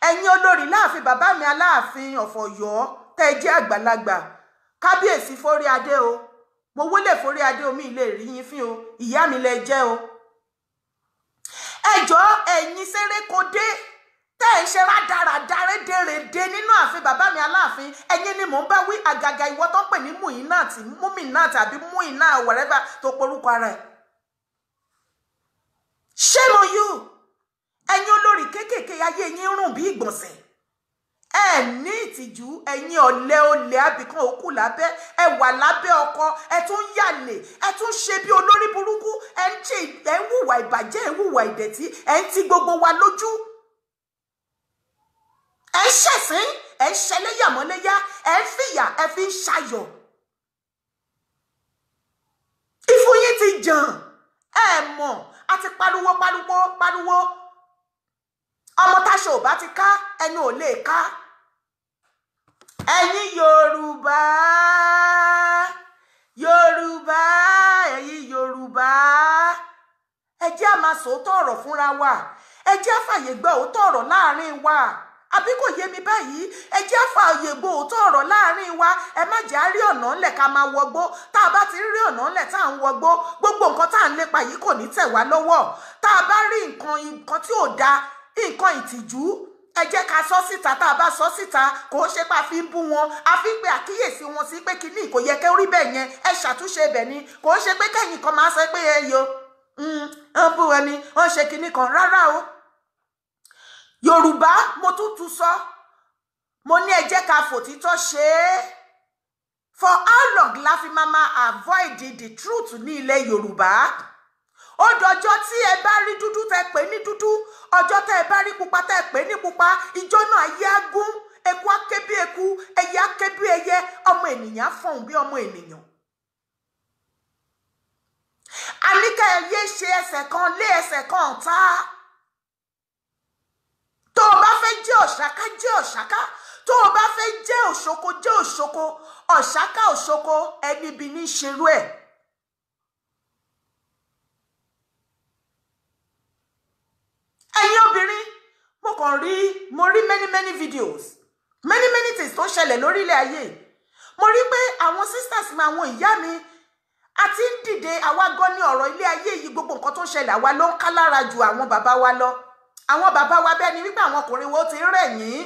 Ẹ̀yin olórí láàfin, bàbá mi Aláàfin of Ọ̀yọ́, tẹ́ ẹ jẹ́ àgbàlagbà, kábíyèsí fórí adé o. Mo wólẹ̀ forí adé omi ilé rí yín fín o, ìyá mi lẹ jẹ́ o. Ẹjọ́ ẹ̀yin Sérékodé tẹ́ ẹ̀ ń ṣe rádaràda rédèrèdè nínú ààfin bàbá mi Aláàfin, ẹ̀yin ni mò ń bá wí. Àgàgà ìwọ tó ń pè ní Muinat, Muminat àbí Muinat, whatever tó porúkọ ara ẹ̀. Shame on you. Ẹ̀yin olórí kéékèèké, ayé yín rùn bí ìgbọ̀nsẹ̀. Ẹ ní ìtìjú. Ẹ̀yin ọ̀lẹ, olè àbìkan òkú lábẹ́ ẹ wà lábẹ́ ọkọ, ẹ tún yàlè, ẹ tún ṣe bí olórí burúkú, ẹ ń ṣe, ẹ ń hùwà ìbàjẹ́, ẹ ń hùwà ìdẹ̀tí, ẹ ń ti gbogbo wa lójú, ẹ ń ṣẹ̀sín, ẹ ń ṣẹlẹ́yàmọ́léyá, ẹ ń fìyà, ẹ fi ń ṣayọ̀. Ìfun yín ti jàn. Ẹ mọ̀ a ti pariwo pariwo pariwo. Ọmọ táṣọ ò bá ti ká, ẹnu ò lè ká. Ẹ̀yin Yorùbá, Yorùbá, ẹ̀yin Yorùbá, ẹ jẹ́ á máa sòótọ́ ọ̀rọ̀ fúnra wa. Ẹ jẹ́ á fàyè gba òótọ́ ọ̀rọ̀ láàrin wa. Àbí kò yé mi báyìí? Ẹ jẹ́ á fàyè gba òótọ́ ọ̀rọ̀ láàrin wa. Ẹ má jẹ́ á rí ọ̀nà ńlẹ̀ ká máa wọgbó. Tá a bá ti rí ọ̀nà ńlẹ̀ tá à ń wọgbó, gbogbo nǹkan tá à ń lépa yìí kò ní tẹ̀ wá lọ́wọ́. Tá a bá rí nǹkan tí ò dáa, nǹkan ìtìjú, ẹ jẹ́ ká sọ síta. Tá a bá sọ síta, kò ń ṣe pé a fi ń bú wọn, a fi ń pe àkíyèsí wọn sí pé kíní kò yẹ kẹ́ rí bẹ́ẹ̀ yẹn, ẹ ṣàtúnṣe ibẹ̀ ni. Kò ń ṣe pé kẹ́yìn kan máa sọ pé ẹ yo ń bú ẹni, ó ń ṣe kíní kan. Rárá o. Yorùbá, mo tún tún sọ, mo ní ẹ jẹ́ ká fòtítọ́ ṣe é. For how long la fi máa avoid the truth ní ilẹ̀ Yorùbá? Ó dọjọ́ tí ẹ bá rí dúdú tẹ pè ní dúdú, ọjọ́ tẹ ẹ bá rí pupa tẹ pè ní pupa, ìjọ náà ayé á gún, eku á ké bí eku, ẹyẹ á ké bí ẹyẹ, ọmọ ènìyàn á fọhùn bí ọmọ ènìyàn. Àníkà, ẹ yé ṣe ẹsẹ̀ kan lé ẹsẹ̀ kan ọ̀tá. Tó o bá fẹ́ jẹ́ ọ̀ṣáká, jẹ́ ọ̀ṣáká. Tó o bá fẹ́ jẹ́ òṣoko, jẹ́ òṣoko. Ọ̀ṣáká, òṣoko, ẹni bí ní ṣerú ẹ̀. Ẹ̀yin obìnrin, mo kàn rí, mo rí many many videos, many many things tó ń ṣẹlẹ̀ lórílẹ̀ ayé. Mo rí pé àwọn sisters mi, àwọn ìyá mi, àti ń dìde. Àwa gan ní ọ̀rọ̀ ilé ayé yìí, gbogbo nǹkan tó ń ṣẹlẹ̀, àwa ló ń ká lára ju àwọn bàbá wa lọ. Àwọn bàbá wa, bẹ́ẹ̀ ni wípé àwọn ọkùnrin wo ti ń rẹ̀ yín,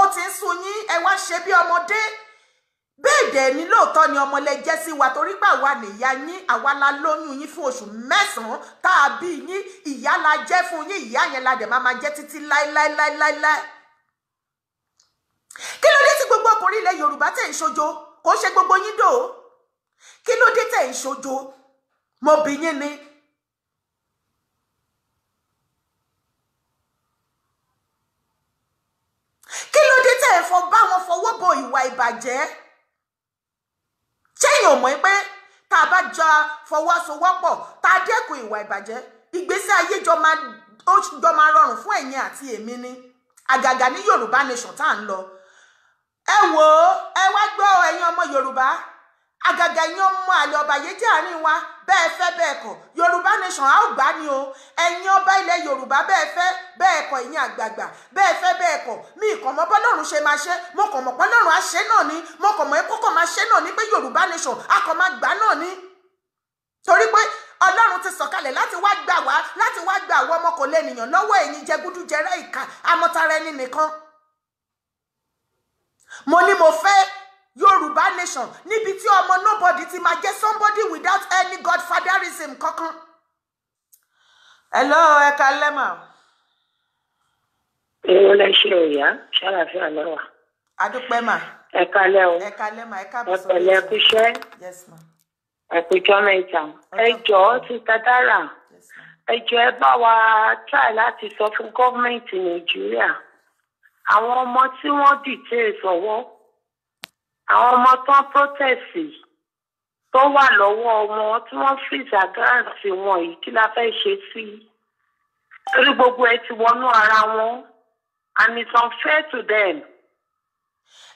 ó ti ń sun yín, ẹ wá ṣe bí ọmọdé. Bẹ́ẹ̀ dẹ̀ ni lóòótọ́ ni ọmọlẹ jẹ́ sí wa, torí pé àwa nìyá yín, àwa la lóyún yín fún oṣù 9 tá a bí yín. Ìyá la jẹ́ fún yín, ìyá yẹn la dẹ̀ máa máa jẹ́ títí láéláéláéláé. Kí ló dé tí gbogbo ọkùnrin ilẹ̀ Yorùbá tẹ̀ ń ṣojo? Kò ń ṣe gbogbo yín dò ó. Kí ló dé tẹ̀ ń ṣojo? Mo bí yín ni. Kí ló dé tẹ̀ ń fọ bá wọn fọwọ́ bo ìwà ìbàjẹ́? Ṣẹ́yìn ò mọ̀ pé tá a bá jọ fọwọ́sowọ́pọ̀, tá a dẹ́kun ìwà ìbàjẹ́, ìgbésí ayé jọ máa, ó jọ máa rọrùn fún ẹ̀yin àti èmi ni, àgàgà ní Yorùbá nation tá à ń lọ. Ẹ wò ó, ẹ wá gbọ́, ẹ̀yin ọmọ Yorùbá, àgàgà ẹ̀yin ọmọ àlè ọ̀bàyéjẹ́ àárín wa, bẹ́ẹ̀ fẹ́ bẹ́ẹ̀ kọ̀, Yorùbá nation a ó gbà ní o. Ẹ̀yin ọba ilẹ̀ Yorùbá, bẹ́ẹ̀ fẹ́ bẹ́ẹ̀ kọ̀, ẹ̀yin àgbààgbà, bẹ́ẹ̀ fẹ́ bẹ́ẹ̀ kọ̀, mi kàn mọ́ bọ́lọ́run ṣe máa ṣe, mo kàn mọ̀ bọ́lọ́run á ṣe náà ni, mo kàn mọ́ kókò máa ṣe náà ni pé Yorùbá nation a kàn máa gbà náà ni, torí pé Ọlọ́run ti sọ̀kalẹ̀ láti wá gbà wá, láti wá gbà àwọn ọmọ kò lè nìyàn lọ́wọ́ ẹ̀yin jẹgúdújẹrá, ìkà, amọ̀tara ẹni nìkan. Mo ní mo fẹ́ Yorùbá nation níbi tí ọmọ nobody ti máa jẹ́ somebody without any godfatherism kankan. Hello, ẹ kalẹ́ mà. Èrò lẹ ṣe òyà, ṣàlàfíà lọ́wọ́. Adúpẹ́ mà. Ẹ kalẹ́ o. Ẹ kalẹ́ mà, ẹ káàbọ̀ Ẹ sórí pẹ̀lẹ́. ètò. Kúṣẹ́. Yes ma. Ẹ kújọ́ mẹ́ta. Ẹ jọ̀ọ́, ti Dára. Yes ma. Ẹ jọ̀ọ́, ẹ bá wa try láti sọ fún gọ́ọ̀mẹ̀ntì Nàìjíríà, àwọn ọmọ tí wọ́n dìtẹ̀ sọ́wọ́, àwọn ọmọ tó ń protest tó wà lọ́wọ́ wọn, tí wọ́n freeze grant wọn yìí, kí la fẹ́ ṣe sí i? Torí gbogbo ẹ ti wọnú ara wọn and it's unfair to them.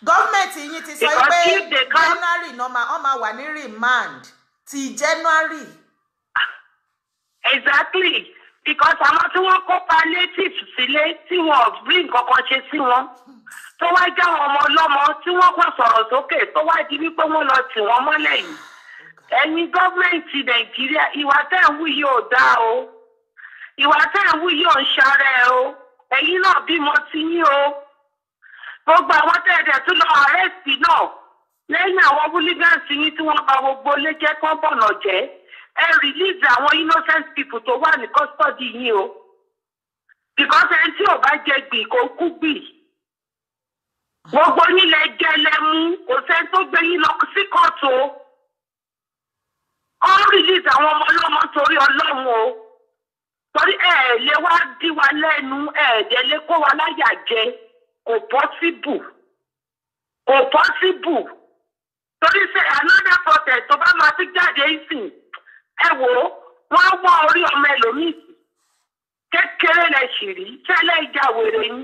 Gọ́ọ̀mẹ̀ntì yín ti sọ Because pé if they can't- January náà máa, wọ́n máa wà ní remand ti January. Exactly, because àwọn tí wọ́n kó palliative sílé tí wọ́n ò rí nǹkan kan ṣe sí wọn, tó wá já àwọn ọmọ ọlọ́mọ tí wọ́n kàn sọ̀rọ̀ sókè, tó wá di wípé wọ́n lọ tì wọ́n mọ́lẹ̀ yìí, Ẹ̀yin gọ́ọ̀mẹ̀ntì Nàìjíríà, ìwà tẹ́ ń wù yìí ò dáa o. Ìwà tẹ́ ń wù yìí ò ń ṣarẹ́ o. Ẹ̀yin náà bímọ ti yín o. Gbogbo àwọn tẹ́ ẹ dẹ̀ tún lọ arrest náà lẹ́yìn àwọn hooligans yín tí wọ́n bà gbogbo ilé jẹ́, kán bọ̀nà jẹ́. Ẹ release àwọn innocent people tó wà ní custody yín o. Because ẹni tí ò bá jẹ gbì kó kú gbì. Gbogbo yín lẹ jẹ lẹ́mú, kò sẹ́ni tó gbé yín lọ sí kóòtù o. Kọ́ release àwọn ọmọ ọlọ́mọ torí Ọlọ́run o. Torí ẹ ẹ̀ lè wá dí wa lẹ́nu, ẹ ẹ̀ dẹ̀ lè kó wa láyà jẹ. Kò possible. Kò possible. Torí ṣe another protest tó bá máa fi jáde ìsìn. Ẹ wò ó, wọ́n á wá orí ọmọ ẹlòmíì sí. Kékeré lẹ ṣì rí, tẹ́lẹ̀ ìjà wèrè yín.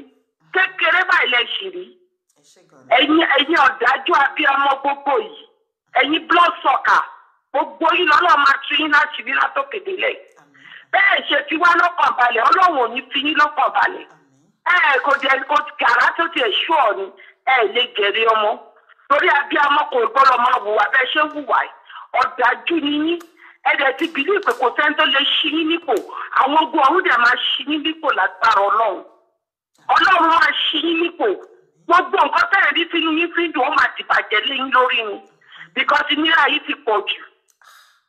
Kékeré báyìí lẹ ṣì rí. Ẹ ṣé gan ni. Ẹ̀yin ọ̀dájú abiyamọ gbogbo yìí, ẹ̀yin blood sucker, gbogbo yín lọ́lọ́ máa tú yín láti rí látòkè délẹ̀. Àmín. Bẹ́ẹ̀ ṣe fi wá lọ́kàn balẹ̀, Ọlọ́run ò ní fi yín lọ́kàn balẹ̀. Àmín. Ẹ kò jẹ kò gàrá tó tiẹ̀ ṣú ọ ni, ẹ lè jèrè ọmọ. Torí abiyamọ kò gbọ́dọ̀ máa hùwà bẹ́ẹ̀ ṣe ń hùwà yìí. Ọ̀dájú ni yín. Ẹ dẹ̀ ti bìlí pé kò sẹ́ni tó lè ṣí yín nípò. Àwọn ogun ọ̀run dẹ̀ máa ṣí yín nípò lágbára Ọlọ́run. Ọlọ́run máa ṣí yín nípò. Gbogbo nǹkan tẹ́lẹ̀ rí sínú yín fi ń dùn, ó máa ti bàjẹ́ lé yín lórí ni. Because ìnira yìí ti pọ̀ jù.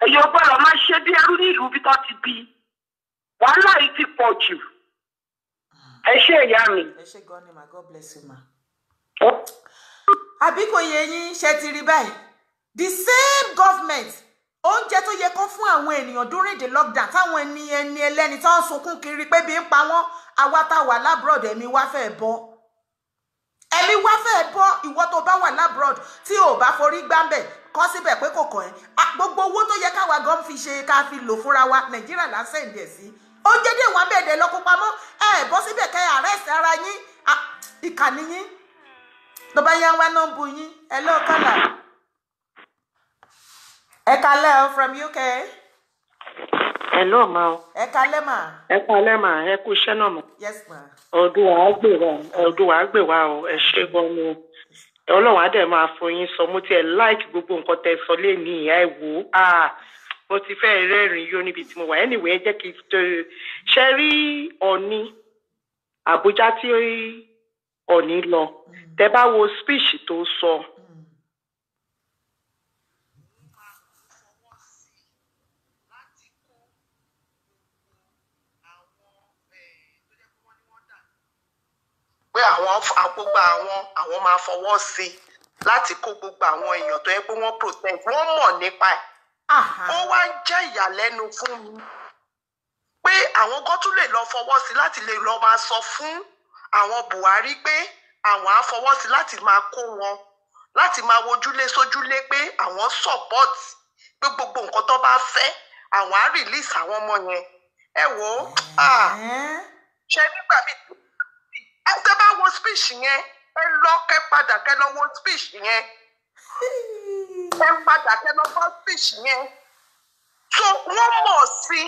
Èyí ò gbọ́dọ̀ máa ṣe bí ẹrú ní ìlú bí tó ti bí. Wàhálà yìí ti pọ̀ jù. Ẹ ṣé ìyá mi. Ẹ ṣé gan ni ma. God bless you ma. Àbí kò yé yín? Ṣe ti rí báyìí? The same government, oúnjẹ tó yẹ kán fún àwọn ènìyàn during the lockdown, táwọn ẹni ẹlẹ́ni tó ń sunkún kiri pé bí ń pa wọ́n, àwa tá wà l'abroad, ẹ̀mí wá fẹ́ bọ́, ẹ̀mí wá fẹ́ bọ́. Ìwọ tó bá wà l'abroad tí ò bá forí gbáǹbẹ̀ kọ́ síbẹ̀ pé kò kàn ẹ́. Gbogbo owó tó yẹ káwa gan fi ṣe, ká fi lò fúnra wa, Nàìjíríà là ń send ẹ̀ sí. Oúnjẹ dé wọn bẹ́ẹ̀ dẹ̀ lọ́kọ́ pamọ́. Ẹ bọ́ síbẹ̀ kẹ́ arrest ara yín. Ìkànnì yín tó bá yá wá náà ń bu yín. Ẹ lóò kọ́là. Ẹ kalẹ́ o from UK. Hello, ma o. Ẹ kalẹ́ mà. Ẹ kalẹ́ mà, ẹ kú iṣẹ́ náà mà. Yes ma. Ọdún wa á gbè wá, ọdún wa á gbè wá o, ẹ ṣé gan ni o. Ọlọ́run á dẹ̀ máa fún yín sọ, mo tiẹ̀ like gbogbo nǹkan tẹ sọ lénìí, ẹ wò ó. Ah, mo ti fẹ́ rẹ́rìn-ín yó níbi tí mo wà. Anyway, ẹ jẹ́ kí n tó ṣe rí Ọ̀ní Àbújá tí Ọ̀ní lọ. Tẹ bá wo speech tó sọ. Pé àwọn gbogbo àwọn máa fọwọ́ sí i láti kó gbogbo àwọn èèyàn tó yẹ pé wọ́n protest, wọ́n mọ̀ nípa ẹ̀. Ó wá ń jẹ́ ìyàlẹ́nu fún mi pé àwọn kan tún lè lọ fọwọ́ sí láti lè lọ máa sọ fún àwọn Buhari pé àwọn á fọwọ́ sí láti máa kó wọn, láti máa wojúlé sójúlé, pé àwọn support, pé gbogbo nǹkan tó bá fẹ́, àwọn á release àwọn ọmọ yẹn. Ẹ wò ó, ṣe nígbà míì ẹ tẹ́ bá wo speech yẹn, ẹ lọ kẹ́ padà kẹ́ lọ wo speech yẹn, ẹ padà kẹ́ lọ gbọ́ speech yẹn. So wọ́n mọ̀ sí,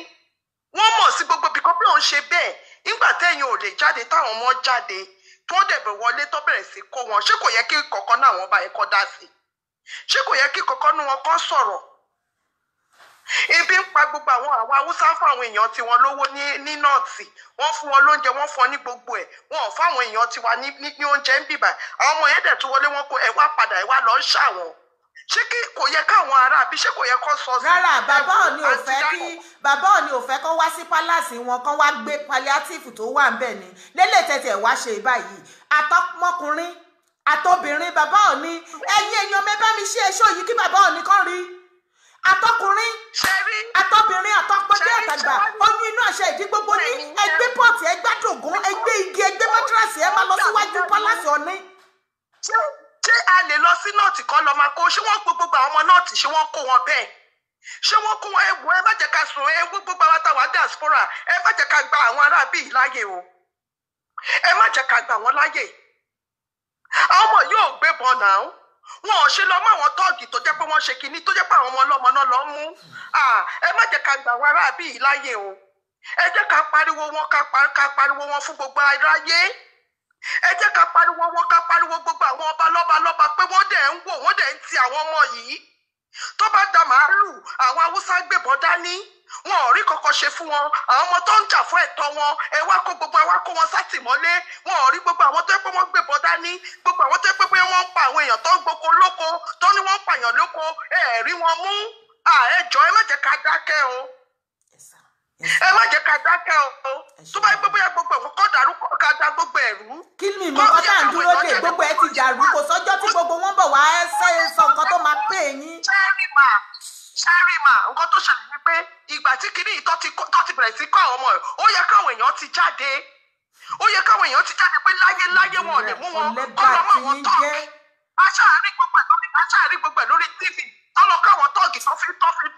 wọ́n mọ̀ sí gbogbo bìkan bí òun ṣe bẹ́ẹ̀. Nígbà tẹ́yìn ò lè jáde, táwọn ọmọ jáde, tí wọ́n dẹ̀ bẹ̀ wọlé tó bẹ̀rẹ̀ sí kó wọn, ṣé kò yẹ kí kọ̀ọ̀kan náà wọ́n bá yẹ kọ́ dá sí? Ṣé kò yẹ kí kọ̀ọ̀kan nu wọn kọ́ sọ̀rọ̀? Ebi ń pa gbogbo àwọn Haúsá, fún àwọn èèyàn tiwọn lówó ní north, wọ́n fún wọn lóúnjẹ, wọ́n fún wọn ní gbogbo ẹ̀. Wọn ò fáwọn èèyàn tiwa ní oúnjẹ ń bìbà. Àwọn ọmọ yẹn dẹ̀ tún wọlé, wọn kó ẹ wá padà, ẹ wá lọ ń ṣàwọn. Ṣé kí kò yẹ káwọn ará àbí ṣé kò yẹ kó sọ sí? Rárá, bàbá Ọ̀ní ò fẹ́ kí, bàbá Ọ̀ní ò fẹ́ kó wá sí palace wọn, kó wá gbé palliative tó wà ńbẹ̀ ni lélẹ̀ tẹ̀tẹ̀ wá ṣe báyìí. Àtọmọkùnrin àtobìnrin, bàbá Ọ̀ní, ẹ̀yin èèyàn mi, bá mi ṣe ẹṣọ́ yìí kí bàbá Ọ̀ní kàn rí. Àtọkùnrin, àtọbìnrin, àtọpọdé, àtàgbà, oyún inú, àṣẹ ìdí, gbogbo ní ẹgbẹ́ pot, ẹgbẹ́ dògún, ẹgbẹ́ igi, ẹgbẹ́ mattress, ẹ máa lọ síwájú palace Ọ̀ní. Ṣé a lè lọ sí north kan lọ máa kó? Ṣé wọ́n gbé gbogbo àwọn ọmọ north? Ṣé wọ́n kó wọn bẹ́ẹ̀? Ṣé wọ́n kó wọn? Ewu, ẹ má jẹ́ ká sùn. Ewu, gbogbo àwọn táwa diaspora, ẹ má jẹ́ ká gba àwọn ará bíi láyè o. Ẹ má jẹ́ ká gbà wọ́n láyè. Àwọn ọmọ yóò gbébọn náà, wọn ò ṣe lọ mọ àwọn tọ́ọ̀gì tó jẹ́ pé wọ́n ṣe kinní, tó jẹ́ pé àwọn ọmọ ọlọ́mọ náà lọ mú. Ẹ má jẹ́ ká gbà àwọn ará bíi láyè o. Ẹ jẹ́ ká pariwo wọn, ká pariwo wọn fún gbogbo aráyé. Ẹ jẹ́ ká pariwo wọn, ká pariwo gbogbo àwọn ọba lọ́ba lọ́ba pé wọ́n dẹ̀ ń wò, wọ́n dẹ̀ ń ti àwọn ọmọ yìí tó bá da màálù. lù, àwọn Haúsá gbébọn dání, wọn ò rí kankan ṣe fún wọn. Àwọn ọmọ tó ń jà fún ẹ̀tọ́ wọn, ẹ wá kó gbogbo, ẹ wá kó wọn sátìmọ́lé. Wọn ò rí gbogbo àwọn tó yẹ pé wọ́n gbébọn dání, gbogbo àwọn tó yẹ pé wọ́n ń pa àwọn èèyàn tó ń gboko lóko, tó ní wọ́n ń pààyàn lóko, ẹ ẹ̀ rí wọn mú. Ẹ jọ̀ọ́, ẹ má jẹ́ ká dákẹ́ o. Ẹ má jẹ́ ká dákẹ́ o. Tó bá yẹ pé bóyá gbogbo ẹ̀kọ́ kọ́ dàrú, ká dá gbogbo ẹ̀rú. Kí ni ìmọ̀ kan tá à ń dúró dè? Gbogbo ẹ ti dàrú, kò sọ́jọ́ tí gbogbo wọn bọ̀ wá sọ nǹkan tó máa pè yín. Ṣẹ́rì mà, nǹkan tó ṣẹlẹ̀ ni pé ìgbà tí kinní yìí tó ti bẹ̀rẹ̀ sí kọ́ àwọn ọmọ ẹ̀, ó yẹ káwọn èèyàn ti jáde, ó yẹ káwọn èèyàn ti jáde pé láyé láyé wọn ò lè mú wọn kọ́ lọ́ mọ́ àwọn tọ́ọ̀kì. Aṣáàrí gbogbo ẹ̀ lórí TV tọ́lọ káwọn tọ́ọ̀gì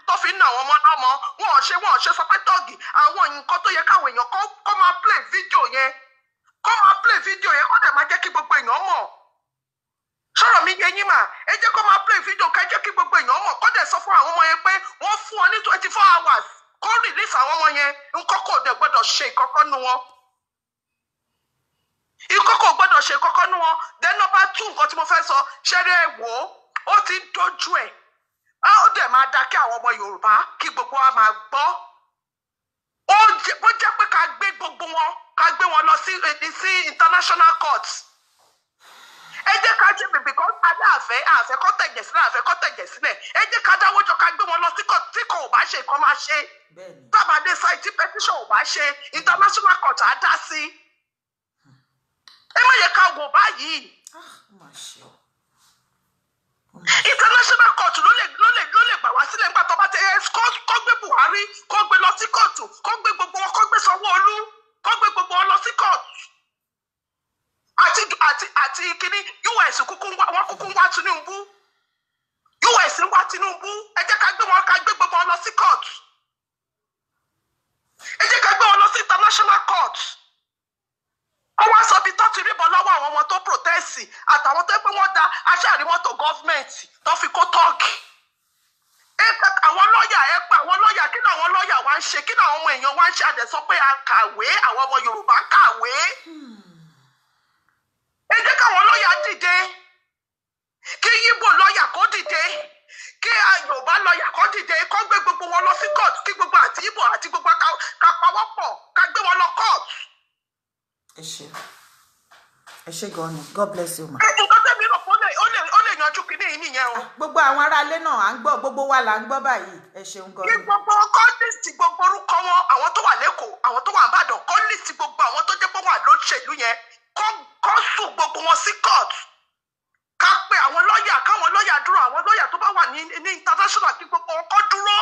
tó fi ń nà àwọn ọmọ náà mọ́. Wọn ò ṣe sọ pé tọ́ọ̀gì àwọn nǹkan tó yẹ káwọn èèyàn kọ́ máa play video yẹn, kọ́ máa play video yẹn, kọ́ dẹ̀ máa jẹ́ kí gbogbo èèyàn mọ̀. Sọ̀rọ̀ mi yé yín mà? Ẹ jẹ́ kó máa play video, ká jẹ́ kí gbogbo èèyàn mọ̀, kó dẹ̀ sọ fún àwọn ọmọ yẹn pé wọ́n fún wọn ní 24 hours kó release àwọn ọmọ yẹn. Nǹkan kò dẹ̀ gbọ́dọ̀ ṣe ìkọ́kọ́ nu wọn, ìkọ́ kò gbọ́dọ̀ ṣe ìkọ́kọ́ nu wọn. Then number two, nǹkan tí mo fẹ́ sọ, ṣẹ́rẹ́ ẹ̀ wò ó, ó ti ń dojú ẹ̀, ó dẹ̀ máa da kí àwọn ọmọ Yorùbá, kí gbogbo wa máa gbọ́. Ó jẹ́ pé ká gbé gbogbo wọn, ká gbé wọn lọ sí international court. Ẹ jẹ́ ká ṣe, because adé àfẹ́ kọ́ tẹ̀jẹ̀ sílẹ̀, àfẹ́ kọ́ tẹ̀jẹ̀ sílẹ̀. Ẹ jẹ́ ká dáwọ́ jọ, ká gbé wọn lọ sí court. Tí kò bá ṣe, kọ́ máa ṣe tábàdé sáì, tí petition ò bá ṣe, international court á dá sí. Ẹ má yẹ ká wò báyìí. International court ló lè gbà wá sílẹ̀ nígbà tó bá tẹ ẹ kó gbé Buhari, kó gbé lọ sí kóòtù, kó gbé gbogbo wọn, kó gbé Sanwó-Olú, kó gbé gbogbo wọn lọ sí kóòtù. Àti kínní US kúkú ń wá wọn, kúkú ń wá Tinubu, US ń wá Tinubu. Ẹ jẹ́ ká gbé wọn, ká gbé gbogbo wọn lọ sí court. Ẹ jẹ́ ká gbé wọn lọ sí international court, kó wá sọ bí tó ti rí bọ́ lọ́wọ́ àwọn ọmọ tó protest àtàwọn tó pé wọ́n da aṣáàrí mọ́tò gọ́ọ̀mẹ̀ntì tó fi kó tọ́ọ̀gì. Àwọn lọ́ọ̀yà, ẹ pa àwọn lọ́ọ̀yà. Kí làwọn lọ́ọ̀yà wá ń ṣe? Kí làwọn ọmọ èèyàn wá ń ṣe? Àdẹ̀ sọ pé a kàwé, àwọn ọmọ Yorùbá kàwé. Ẹ jẹ́ káwọn lọ́ọ̀yà dìde, kí Yíbò lọ́ọ̀yà kó dìde, kí Yorùbá lọ́ọ̀yà kó dìde, kó gbé gbogbo wọn lọ sí court, kí gbogbo àti Yíbò àti gbogbo ká pawọ́pọ̀, ká gbé wọn lọ court. Ẹ ṣé, ẹ ṣé gan ni. God bless you, ma. Nǹkan tẹ̀mí rò pé ó lè yanjú kinní yìí nìyẹn o. Gbogbo àwọn aráalé náà à ń gbọ́, gbogbo wa là ń gbọ́ báyìí. Ẹ ṣeun gan Kí ni. gbogbo kọ́ list gbogbo orúkọ wọn, àwọn tó wà lẹ́kọ̀ọ́, àwọn tó wà nìbàdàn, kọ́ list gbogbo àwọn tó jẹ́ pé wà lóṣèlú yẹn, kọ́ sùn gbogbo wọn sí court. Ká pe àwọn lọ́ọ̀yà, káwọn lọ́ọ̀yà dúró, àwọn lọ́ọ̀yà tó bá wà ní international, kí gbogbo wọn kọ́ dúró.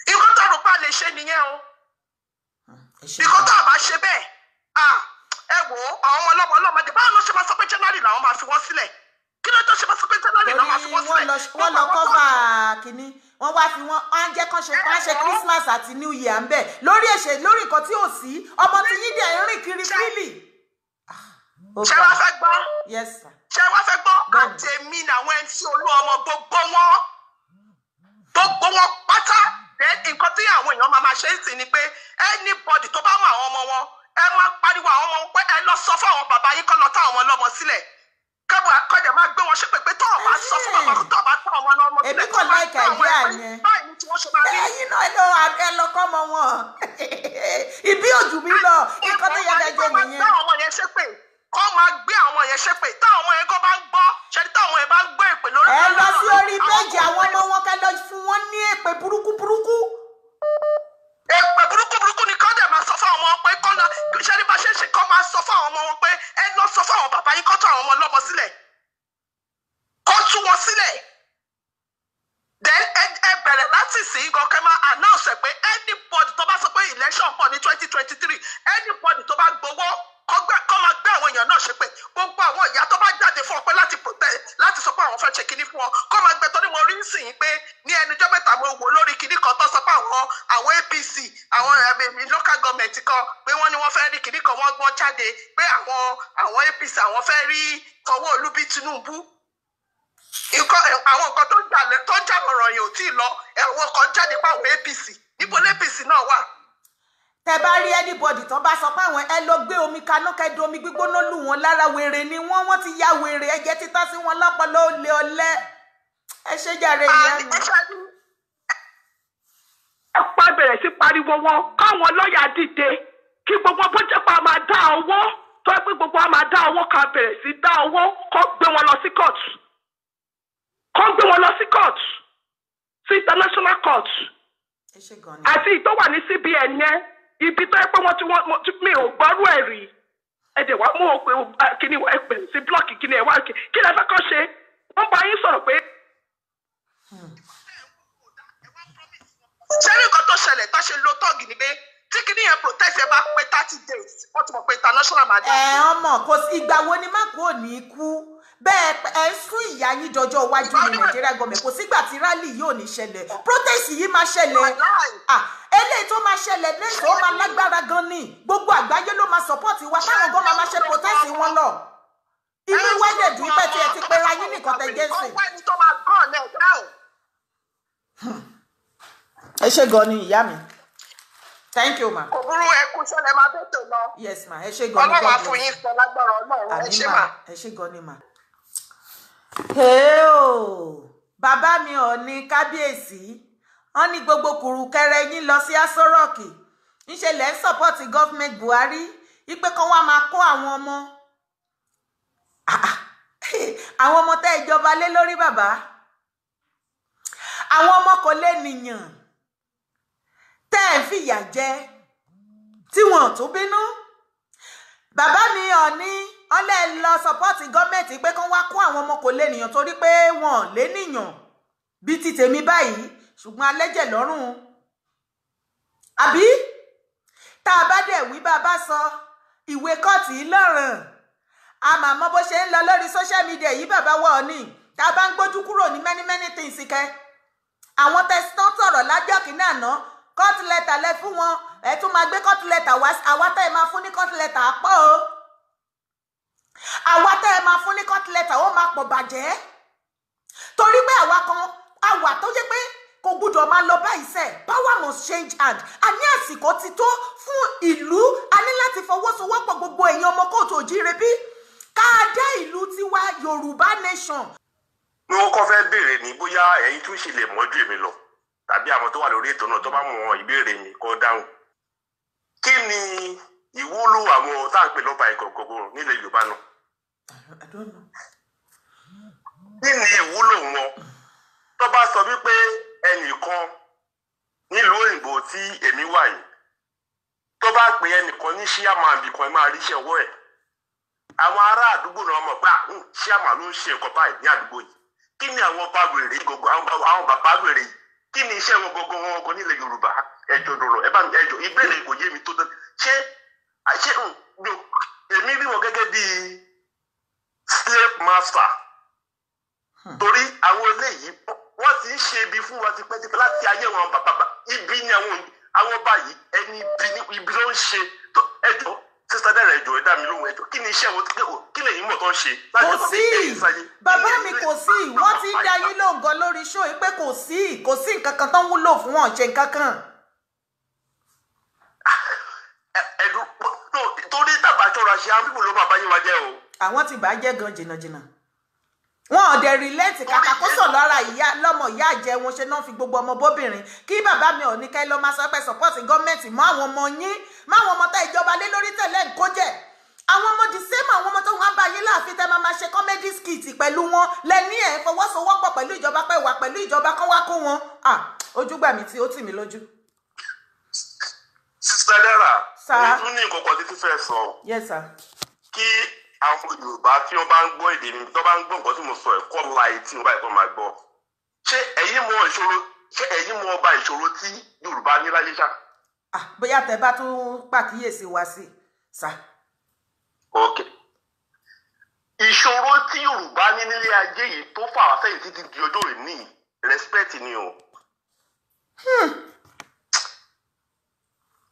Nǹkan tó rò pé a lè ṣe nìyẹn o. Ẹ ṣé. Nǹkan tó a bá ṣe bẹ́ẹ̀, ah, ẹ wò ó, àwọn ọmọ ọlọ́mọ ọlọ́mọdé, báwo ló ṣe máa sọ pé January làwọn máa fi wọ́n sílẹ̀? Kí ló tó ṣe máa sọ pé January làwọn máa fi Torí wọ́n wọ́n sílẹ̀? lọ, wọ́n lọ cover kínní, wọ́n wá fi wọ́n á jẹ́ kán ṣe, kán ṣe Christmas àti New Year ń bẹ̀ lórí èṣe, lórí nǹkan tí ò sí. Ọmọ tí yín dẹ̀ ń rìn kiri freely. Ṣé wàá fẹ́ gbọ́? Yes, sir. Ṣé wàá fẹ́ gbọ́? Bẹ́ẹ̀ni. Àtẹ̀mí làwọn MC Olúọmọ, gbogbo wọn, gbogbo wọn pátá. Then nǹkan tí àwọn èèyàn máa máa ṣe ń sìn ni pé anybody tó bá mọ àwọn ọmọ wọn, ẹ máa pariwo àwọn ọmọ wọn pé ẹ lọ sọ fún àwọn bàbá yín kọ́ lọ tá àwọn ọmọ ọlọ́mọ sílẹ̀, kẹ́bù kọjá máa gbé wọn ṣépè pé tó o bá sọ fún bàbá, tó o bá tá ọmọ ọlọ́mọ sílẹ̀, Èmi tó kò o bá like tá àwọn idea ẹgbẹ́ yẹn. báyìí ni tí wọ́n ṣe máa rí. Ẹ̀yin náà, ẹ lọ, ẹ lọ kọ́ ọmọ wọn ìbí òjò mi lọ. Nǹkan tó yẹ kẹ́ jẹ́ Kọ́ máa nìyẹn. gbé àwọn ọmọ yẹn ṣépè, kọ́ máa gbé àwọn ọmọ yẹn ṣépè. Táwọn ọmọ yẹn kọ́ bá ń gbọ́ ṣẹ́ni, táwọn ọmọ yẹn bá ń gbọ́ èpè lórí Ẹ lọ sí orí àwọn péjì àwọn ọmọ wọn, kẹ́ lọ fún wọn ní èpè burúkú burúkú. Èpè burúkú burúkú ni kọ́ dẹ̀ máa sọ fún àwọn ọmọ pé kọ́ lọ ṣẹ́ni bá ṣe ń ṣe, kọ́ máa sọ fún àwọn ọmọ wọn pé ẹ lọ sọ fún àwọn bàbá yín kọ́ tú àwọn ọmọ ọlọ́mọ sílẹ̀, kọ́ tú wọn sílẹ̀. Then ẹ bẹ̀rẹ̀ láti sìn gan, kẹ́ máa announce ẹ̀ pé anybody tó bá sọ pé election pọ̀ ní 2023, anybody tó bá gbowó, kọ́ máa gbé àwọn èèyàn náà ṣépè. Gbogbo àwọn ìyá tó bá jáde fún ọ pé láti protest, láti sọ pé àwọn fẹ́ ṣe kinní fún ọ, kọ́ máa gbé. Torí mo rí sìn pé ní ẹnujọ́ mẹ́ta, mo wò lórí kinní kan tó sọ pé àwọn APC, àwọn ẹ̀mí local government kan, pé wọ́n ní wọ́n fẹ́ rí kinní kan, wọ́n gbọ́n jáde pé àwọn APC, àwọn fẹ́ rí Sanwó-Olú bí Tinubu. Nǹkan àwọn nǹkan tó ń jà ọ̀rọ̀ yìí ò tí ì lọ. Àwọn kan jáde pé àwọn APC, níbo l'APC náà wà? Tẹ bá rí anybody tán bá sọ pé àwọn, ẹ lọ gbé omi kaná, kẹ́ domi gbígbóná lù wọ́n lára. Wèrè ni wọ́n, wọ́n ti ya wèrè, ẹ̀jẹ̀ títà sí wọn lọ́pọlọ, olè ọ̀lẹ. Ẹ ṣe jàre ìyá mi. Ẹ pa bẹ̀rẹ̀ sí pariwo wọn káwọn lọ́ọ̀yà dìde kí gbogbo bó jẹ́ pa máa dá owó tó pé gbogbo wa máa dá owó ká bẹ̀rẹ̀ sí dá owó kó gbé wọn lọ sí court, kó gbé wọn lọ sí court, sí international court. Ẹ ṣe gan ni. Àti ìtọ́ wà ní CBN yẹn, ibi tó yẹ pé wọ́n ti wọ́n mi ò gbọ́rú ẹ̀ rí. Ẹ dẹ̀ wá mú o pé kíni ẹ pè sí blọọkì kíni ẹ wá kí lẹ fẹ́ kọ́ ṣe, wọ́n bá yín sọ̀rọ̀ pé. Ṣé ní nǹkan tó ṣẹlẹ̀ tó ṣe lo tọ́ọ̀gì ni pé tí kíní yẹn protest ẹ bá pé 30 days, wọ́n ti mọ̀ pé international máa dé. Ẹ ọmọ kò sí ìgbà wo ni má kú ò ní kú bẹ́ẹ̀, ẹ ń sún ìyá yín dọjọ́ iwájú ní Nàìjíríà gọọmẹ̀. Kò sígbà tí rally yìí ò ní ṣẹlẹ̀, protest yìí máa ṣẹlẹ̀. Eléyìí tó máa ṣẹlẹ̀ lẹ́sọ̀ ó máa lágbára gan ni, gbogbo àgbáyé ló máa support wa, táwọn gan máa máa ṣe protest wọn lọ. Inú wẹ́dẹ̀ dùn pẹ́ tí ẹ ti pera yín nìkan tẹ jẹ́ sìn. Ẹ ṣé gan ni ìyá mi, thank you ma. Kò burú, ẹ kú sẹ́lẹ̀ máa bẹ́ẹ̀ tó lọ. Yes ma, ẹ ṣé gan ni. Ọlọ́run á fún yín sọ lágbára Ọlọ́run, ẹ ṣé mà. Ẹ ṣé gan ni ma. Bàbá mi ò ní kábíyèsí, wọ́n ní gbogbo kùrùkẹrẹ yín lọ sí Aso Rock, ńṣe lẹ́ ń support government Buhari ipe kan wá máa kó àwọn ọmọ, àwọn ọmọ tẹ́ ìjọba lé lórí. Bàbá, àwọn ọmọ kò lè nìyàn tẹ́ ẹ̀ ń fìyà jẹ tí wọn ò tún bínú. Bàbá mi ò ní ọlẹ́ lọ support government pé kán wá kó àwọn ọmọ kò lè nìyàn torí pé wọn ò lè nìyàn bíi ti tèmi báyìí, ṣùgbọ́n alẹ́jẹ̀ lọ́rùn àbí tá a bá dẹ̀ wí bá a bá sọ ìwé kóòtù yìí lọ́rùn a máa mọ bó ṣe ń lọ lórí social media yìí. Bàbá wa ò ní tá a bá ń gbójú kúrò ní many many things kẹ àwọn tẹsán sọ̀rọ̀ lájọ́ kìíní àná, court letter lẹ fún wọn, ẹ tún máa gbé court letter wá. Àwa tẹ́ ẹ máa fún ní court letter pọ̀ o, àwa tẹ́ ẹ máa fún ní court letter ó máa pọ̀ bàjẹ́, torí pé àwa kan àwa tó jẹ́ pé kò gbúdọ̀ máa lọ báyìí sẹ́. Power must change hand. A ní àsìkò ti tó fún ìlú, a ní láti fọwọ́sowọ́pọ̀ gbogbo èèyàn ọmọ kóòtù òjíire bí ká dá ìlú tiwa, Yorùbá nation. Ní wọ́n kọ́ fẹ́ béèrè ní bóyá ẹ̀yin tún ṣe lè mọ́jú èmi lọ tàbí àwọn tó wà lórí ètò náà tó bá mọ ìbéèrè mi kó dáhùn. Kí ni ìwúlò àwọn tá à ń pè lọ́ba ìkọ̀kọ̀ nílẹ̀ Yorùbá náà? I don't know. Kí ni ìwúlò wọn? Tó bá sọ wípé ẹnìkan nílùú òyìnbó tí èmi wà yìí, tó bá pè ẹnìkan ní chairman ibìkan, ẹ máa ríṣẹ́ ọwọ́ ẹ̀. Àwọn ará àdúgbò náà mọ̀ pé chairman ló ń ṣe nǹkan báyìí ní àdúgbò yìí. Kí ni àwọn bá wèrè gbogbo àwọn bàbá wèrè yìí, kí ni iṣẹ́ wọn gbogbo wọn gan nílẹ̀ Yorùbá? Ẹjọ́ dọ̀rọ̀ ẹ bá mi, ẹjọ́ ìbéèrè kò yé mi tó tẹ́. Ṣé èmi rí wọn gẹ́gẹ́ bíi slave master, torí àwọn eléyìí wọ́n ti ń ṣe ibi fún wa tipẹ́tipẹ́ láti ayé wọn bàbá. Ibi ni àwọn báyìí, ẹni ibi ní ibi ló ń ṣe. Ẹjọ́ sister Dara, ẹjọ́ ẹ dá mi lóhùn, ẹjọ́ kí ni iṣẹ́ wọn, kí lèyìn mọ̀ tó ń ṣe? Kò sí, bàbá mi, kò sí. Wọ́n ti ń dá yín lóhùn gan lórí show yìí pé kò sí nǹkan kan tó ń wúlò fún wọn ṣe nǹkan kan. Ẹdùn torí tàbá ṣọ́ra ṣe àwọn pípò ló máa bá yín wa jẹ́ o. Àwọn ti bàjẹ́ gan jìnnàjìnnà, wọn ò dẹ̀ relent. Kàkà kó sọ̀ lọ́ra ìyá lọ́mọ ìyá àjẹ wọn ṣe náà fi gbogbo ọmọ bóbìnrin. Kí bàbá mi ò ní kẹ́ lọ́ máa sọ pé support government mọ́ àwọn ọmọ yín, mọ́ àwọn ọmọ tá ìjọba lé lórí tẹ̀lé ń kó jẹ́ àwọn ọmọ the same, àwọn ọmọ tó wọn bá yín láàfin tẹ́ máa máa ṣe comedy skit pẹ̀lú wọn lẹ́ní ẹ̀ fọwọ́sowọ́pọ̀ pẹ̀lú ìjọba pẹ̀ wà pẹ̀lú ìjọba kán wá kó wọn. Ojú gbà mí tí ó tì mí lójú. Sister Dara, mo tún ní nǹkan kan títí fẹ́ sọ. Yes sir. Kí àwọn Yorùbá tí wọ́n bá ń gbọ́ èdè mi, tó bá ń gbọ́ nǹkan tí mo sọ, ẹ̀kọ́ la etí wọn báyìí kó máa gbọ́. Ṣé ẹ̀yin mọ ìṣòro, ṣé ẹ̀yin mọ ọba ìṣòro tí Yorùbá ní láyé ṣá? Bóyá tẹ bá tún pàkíyèsí wa sí sá. Ok, ìṣòro tí Yorùbá ní nílé ayé yìí tó fà wá sẹ́yìn títí di ọjọ́ òní, respect ni o.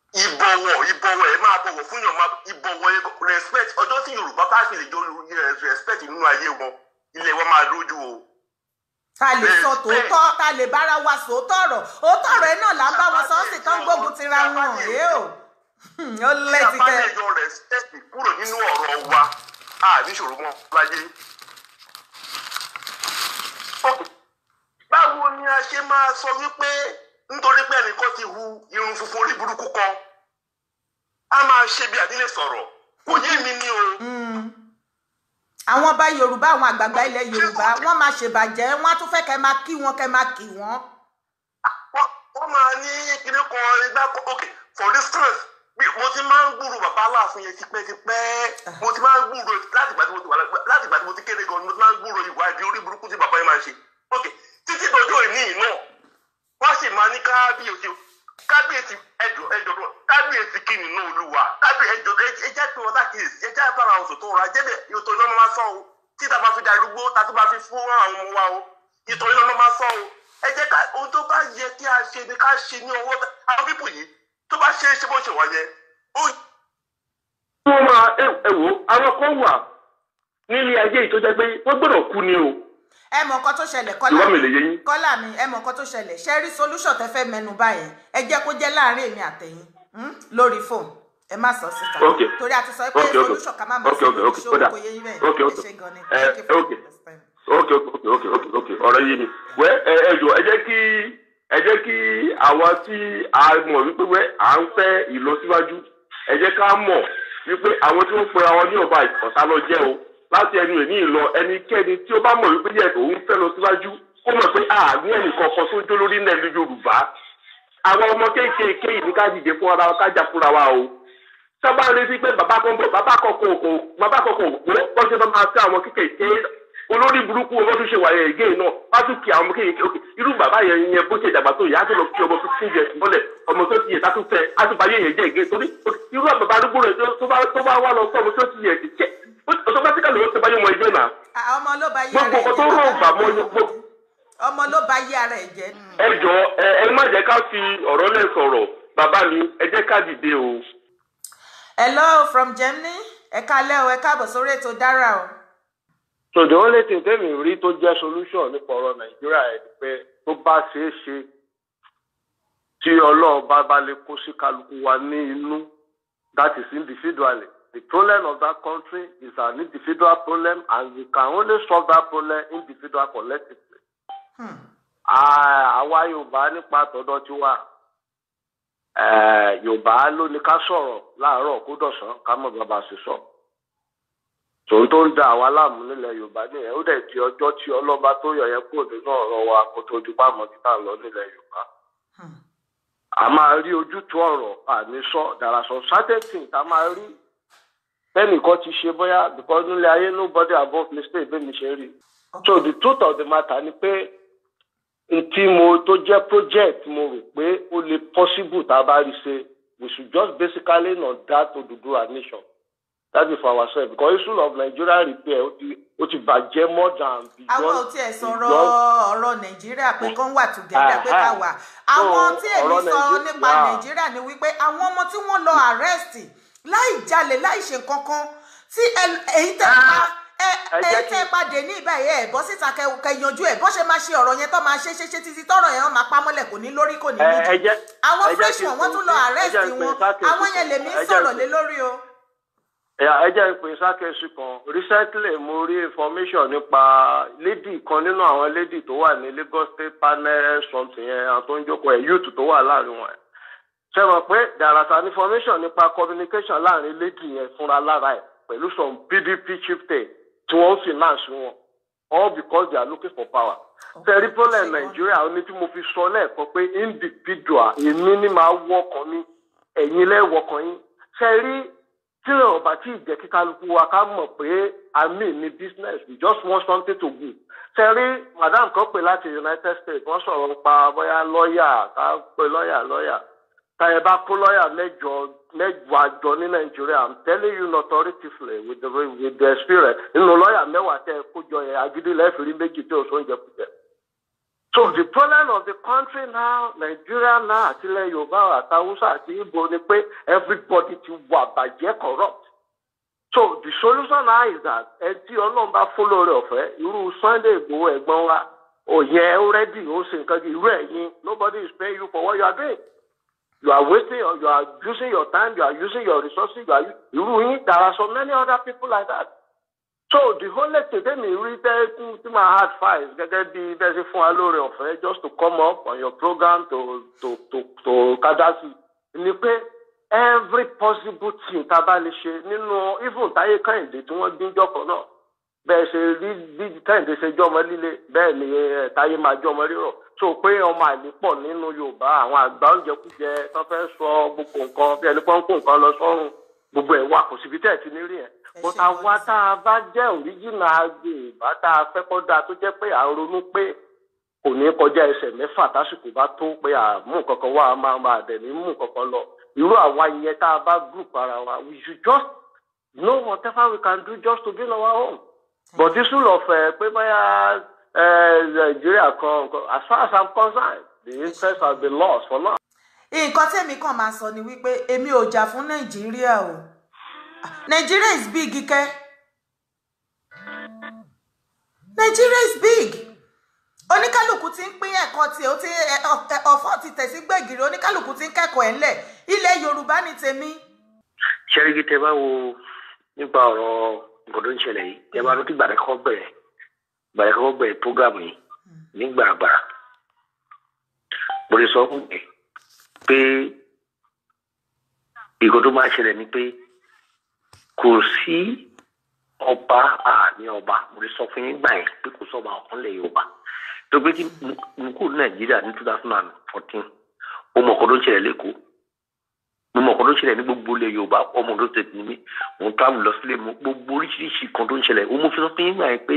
Ìbọ̀wọ̀, ìbọ̀wọ̀, ẹ máa bọ̀wọ̀ fún yàn, máa ìbọ̀wọ̀, respect. Ọjọ́ tí Yorùbá bá fi lè jọ respect nínú ayé wọn, ilé wọn máa lójú o. Ta lè sọ tòótọ́, ta lè bára wa sòótọ́ ọ̀rọ̀, òótọ́ ọ̀rọ̀ ẹ náà là ń bá wọn sọ, ó sì tán gbógun tira wọn èé o, ó lẹ́tí Tí a bá kẹ́. lè yọ respect kúrò nínú ọ̀rọ̀ wa, a ní ìṣòro mọ́ láyé. Ok. a ṣe máa sọ wípé nítorí pé ẹnìkan ti hu irun funfun orí burúkú kan, a máa ṣe bí àdílé sọ̀rọ̀? Kò yé mi ní o. Àwọn ọba Yorùbá, àwọn àgbààgbà ilẹ̀ Yorùbá, wọ́n máa ṣèbàjẹ́, wọ́n á tún fẹ́ kẹ́ máa kí wọn, kẹ́ máa kí wọn. Wọ́n máa ní kíní kan, igbá kan. Ok, for instance, bí mo ti máa ń gbúrò bàbá Aláàfin yẹn tipẹ́tipẹ́, mo ti máa ń gbúrò láti ìgbà tí mo ti wà láti ìgbà tí mo ti kéré gan, mo ti máa ń gbúrò ìwà ìbí orí burúkú tí bàbá yẹn máa ń ṣe. Ok, títí dọjọ́ ìní yìí náà, wọ́n sì máa ní kábíyèsí o, kábíyèsí. Ẹjọ, ẹjọ, kábíyèsí kí nínú olúwa kábíyèsí? Ẹjọ, ẹ jẹ́ pé wọ́n sákìyèsí, ẹ jẹ́ bára oṣù tó rà jẹ́bẹ̀ ètò iná máa sọ o, tí tá a bá fi darúgbó, tá a tún bá fi fún àwọn ọmọ wa o, ìtò iná máa sọ o. Ẹ jẹ́ ká ohun tó bá yẹ kí a ṣe ni ká ṣe ní ọwọ́ àwọn people yìí. Tó bá ṣe é ṣe bó ṣe wà yẹn ó Wọ́n máa ẹ wò ó, àwọn kan wà nílé ayé yìí tó jẹ́ pé wọ́n gbọ́dọ̀ kú ni o. Ẹ mọ nǹkan tó ṣẹlẹ̀, Kọ́lá Ìwọ mi lè yé yín. Kọ́lá mi, ẹ mọ nǹkan tó ṣẹlẹ̀. Ṣe rí solution tẹ fẹ́ mẹ́nu báyẹn, ẹ jẹ́ kó jẹ́ láàrin èmi àtẹ̀yìn, lórí fóònù, ẹ má sọ síta. Torí a ti sọ pé solution ká má má sọ lórí show. Kò yé yín bẹ́ẹ̀? Ẹ ṣe gan ni. Thank you for understanding. Ok, ọ̀rọ̀ yé mi. Wẹ́ ẹ, ẹ jọ̀ọ́, ẹ jẹ́ kí àwa tí a mọ̀ wípé wẹ́ à ń fẹ́ ìlọsíwájú, ẹ jẹ́ ká mọ̀ wípé àwọn tí wọ́n pera wọn ní ọba, ọ̀tá lọ jẹ́ o. Láti ẹnu ẹ̀ ní ìlọ, ẹnikẹ́ni tí ó bá mọ̀ wípé yẹ òun fẹ́ lọ síwájú, kó mọ̀ pé àní ẹnì kankan tó jó lórí nílẹ̀ Yorùbá. Àwọn ọmọ kéékèèké yìí ní ká dìde fún ara wa, ká jà fúnra wa o. Sábà ń retí pé bàbá kan bọ̀, bàbá kan kò kò bàbá kan kò wọ́n bọ́ ṣe máa fẹ́ àwọn kéékèèké olórí burúkú ọmọ tó ṣe wà yẹn gé náà, wọ́n á tún kí àwọn kéékèèké. Ok, irú bàbá yẹn yẹn, bó ṣe dàgbà tó yẹ, á tún lọ kí ọmọ 15 years mọ́lẹ̀, ọmọ tó ti yẹ tá tún fẹ́, á tún bá yé yẹn jẹ́ ìgé. Torí irú bàbá arúgbó rẹ̀ tó bá wà lọ sọ ọmọ tó ti yẹ jẹ́, automatically ó ti bá yé ọmọ ẹgbẹ́ náà. Ah, ọmọ ló bá yí ara Gbogbo ẹ̀ nǹkan tó jẹ́. rọ̀ bà mọ́ Ọmọ ló bá yí ara ẹ̀ jẹ́. Ẹ jọ, ẹ má jẹ́ ká fi ọ̀rọ̀ lẹ̀ sọ̀rọ̀. Bàbá mi, ẹ jẹ́ ká dìde o. Hello from Germany. Ẹ kálẹ́ o, ẹ káàbọ̀ sórí ètò Dára o. So the only thing tẹ́mi rí tó jẹ́ solution nípa ọ̀rọ̀ Nàìjíríà ẹ̀ ni pé tó bá ṣeé ṣe, tí Ọlọ́run bá lè kó sí kálukú wa ní inú, that is individually, the problem of that country is an individual problem and we can only solve that problem individual, collectively. Àwa Yorùbá, nípa tọ̀dọ̀ tiwa, Yorùbá ló ní ká sọ̀rọ̀ láàárọ̀ kó dọ̀sán, ká mọ̀ bàbá ṣe sọ. Tòun tó ń da àwa láàmú nílẹ̀ Yorùbá nìyẹn. Ó dẹ̀ di ọjọ́ tí ọlọ́ba tó yọ̀ yẹn kúrò nínú ọ̀rọ̀ wa kó tó di pàmò títà lọ nílẹ̀ Yorùbá, a máa rí ojútùú ọ̀rọ̀ àní sọ. There are some certain things a máa rí tẹ́nìkan ti ṣe bóyá, because nílé ayé, nobody above mistake, bẹ́ẹ̀ mi ṣe rí. So the truth of the matter ni pé ntí mo tó jẹ́ project, mo rò pé ó lè possible tá a bá rí ṣe, we should just basically not that Oduduwa nation. That is for ourselves, because issue of Nigeria repair, ó ti bàjẹ́ more than beyond. Àwọn ò tiẹ̀ sọ̀rọ̀ ọ̀rọ̀ Nàìjíríà pé kán wà together, pé ká wà. Àwọn tí èmi sọ nípa Nàìjíríà ni wípé àwọn ọmọ tí wọ́n lọ arrest láì jalè, láì ṣe nǹkan kan, tí èyí tẹ́ pa, èyí tẹ́ pàdé ní ìbáyìí, ẹ bọ́ síta kẹ yanjú ẹ bó ṣe máa ṣe ọ̀rọ̀ yẹn, tó máa ṣe ṣe ṣe títí tọ́rọ̀ yẹn máa pamọ́lẹ̀, kò ní lórí, kò ní nídìí. Àwọn fresh one, wọ́n tún lọ arrest wọn. Àwọn yẹn lèmi ń sọ̀rọ̀ lé lórí o. Ẹ jẹ́ ń pè sákẹ́sì kan. Recently, mo rí information nípa lady kan nínú àwọn lady tó wà ní Lagos State panel something yẹn, àwọn tó ń jókòó ẹ̀, youth tó wà láàrin wọn. Ṣe mọ̀ pé there is an information nípa communication láàrin lady yẹn fúnra lára ẹ̀ pẹ̀lú some PDP chieftain tí wọ́n ń finance wọn, all because they are looking for power. Tẹ̀rí problem Nàìjíríà, ó ní tí mo fi sọ lẹ́ẹ̀kan pé individual, èmi ni máa wọkàn mi, ẹ̀yin lẹ́wọ̀kàn yín. Ṣe rí tí ọba tí ìjẹ́ kí kálukú wa ká mọ̀ pé àmì ní business, we just want something to give. Ṣe rí madam kan pè láti United States, wọ́n sọ̀rọ̀ nípa bóyá lọ́ọ̀yà, ká pé lọ́ọ̀yà, lọ́ọ̀yà táyẹ̀ bá kó lọ́ọ̀yà mẹ́jọ mẹ́wàá jọ ní Nàìjíríà, I'm telling you authoritatively with the experience, nínú lọ́ọ̀yà 10 tẹ́ ẹ kó jọ yẹn, agídí lẹ́ẹ̀fìrí méjì tí ò sóúnjẹ kù jẹ. So the problem of the country now, Nigeria now, àtìlẹ̀ Yorùbá àtàwùsà àti Igbo, ni pé everybody ti wà bàjẹ́, corrupt. So the solution now is that ẹ tí Ọlọ́run bá fún lóore ọ̀fẹ́, irú Sunday Igboho ẹ̀gbọ́n wa, òyìn already ó ṣe nǹkan irú ẹ̀yin, nobody is paying you for what you are doing. You are wasting or you are using your time, you are using your resources, you are irú yín. There are so many other people like that. So the only thing tẹ́mi rí tẹ́kù tí my heart fight, gẹ́gẹ́ bí bẹ́ẹ̀ ṣe fún wa lóore ọ̀fẹ́ just to come up on your program to kádásì ni pé every possible thing tá a bá lè ṣe nínú, even Táyé Kẹ́hìndé tí wọ́n gbíjọ́ kan náà, bẹ́ẹ̀ ṣe rí bí Kẹ́hìndé ṣe jọmọ líle, bẹ́ẹ̀ ni Táyé máa jọmọ rírọ̀. So pé ọmọ àlè pọ̀ nínú Yorùbá, àwọn àgbà oúnjẹ kújẹ tó fẹ́ sọ gbogbo nǹkan bí ẹni pọ́n kó nǹkan lọ sọ́run, gbogbo ẹ̀ wà, kò síbi tẹ́ ẹ̀ ti ní rí ẹ̀. But àwa tá a bá jẹ́ original Yorùbá, tá a fẹ́ kọ́ dáa, tó jẹ́ pé à ń ronú pé kò ní kọjá ẹsẹ̀ 6 tásìkò bá tó, pé à mú nǹkan kan wá, a máa máa dẹ̀ ní mú nǹkan kan lọ, irú àwa yẹn, tá a bá group ara wa, we should just know whatever we can do just to gain our own. But this rule of pé bóyá Nàìjíríà kan, as far as I'm concerned, the interest has been lost for now. Nǹkan tèmi kàn máa sọ ni wípé èmi ò jà fún Nàìjíríà o. Nigeria is big kẹ́. Nigeria is big. Oníkálukú ti ń pín ẹ̀kọ́ tiẹ̀, ó ti ọ̀fọ̀ ti tẹ̀ sí gbẹ̀gìrì, oníkálukú ti ń kẹ́kọ̀ọ́ ẹ̀ ńlẹ̀. Ilẹ̀ Yorùbá ni tèmi. Ṣẹ́ríkì, tẹ bá wo nípa ọ̀rọ̀ nǹkan tó ń ṣẹlẹ̀ yìí, tẹ bá rántí gbàdẹ́kọ́ bẹ̀rẹ̀ program yìí ní gbàràgbàrà, mo lè sọ fún mi pé nǹkan tó máa ṣẹlẹ̀ ni pé kò sí ọba, àní ọba. Mo lè sọ fún yín gbà yẹn pé kò sọba ọ̀kan lẹ̀ Yorùbá tó pé tí mo kúrò ní Nàìjíríà ní 2014. Mo mọ̀ nǹkan tó ń ṣẹlẹ̀ lẹ́kọ̀ọ́, mo mọ̀ nǹkan tó ń ṣẹlẹ̀ ní gbogbo ilẹ̀ Yorùbá. Ọmọ tó tẹ̀ ní mí, mo ń travel lọ sílé, mo gbogbo oríṣiríṣi kan tó ń ṣẹlẹ̀. Mo fi sọ fún yín gbà yẹn pé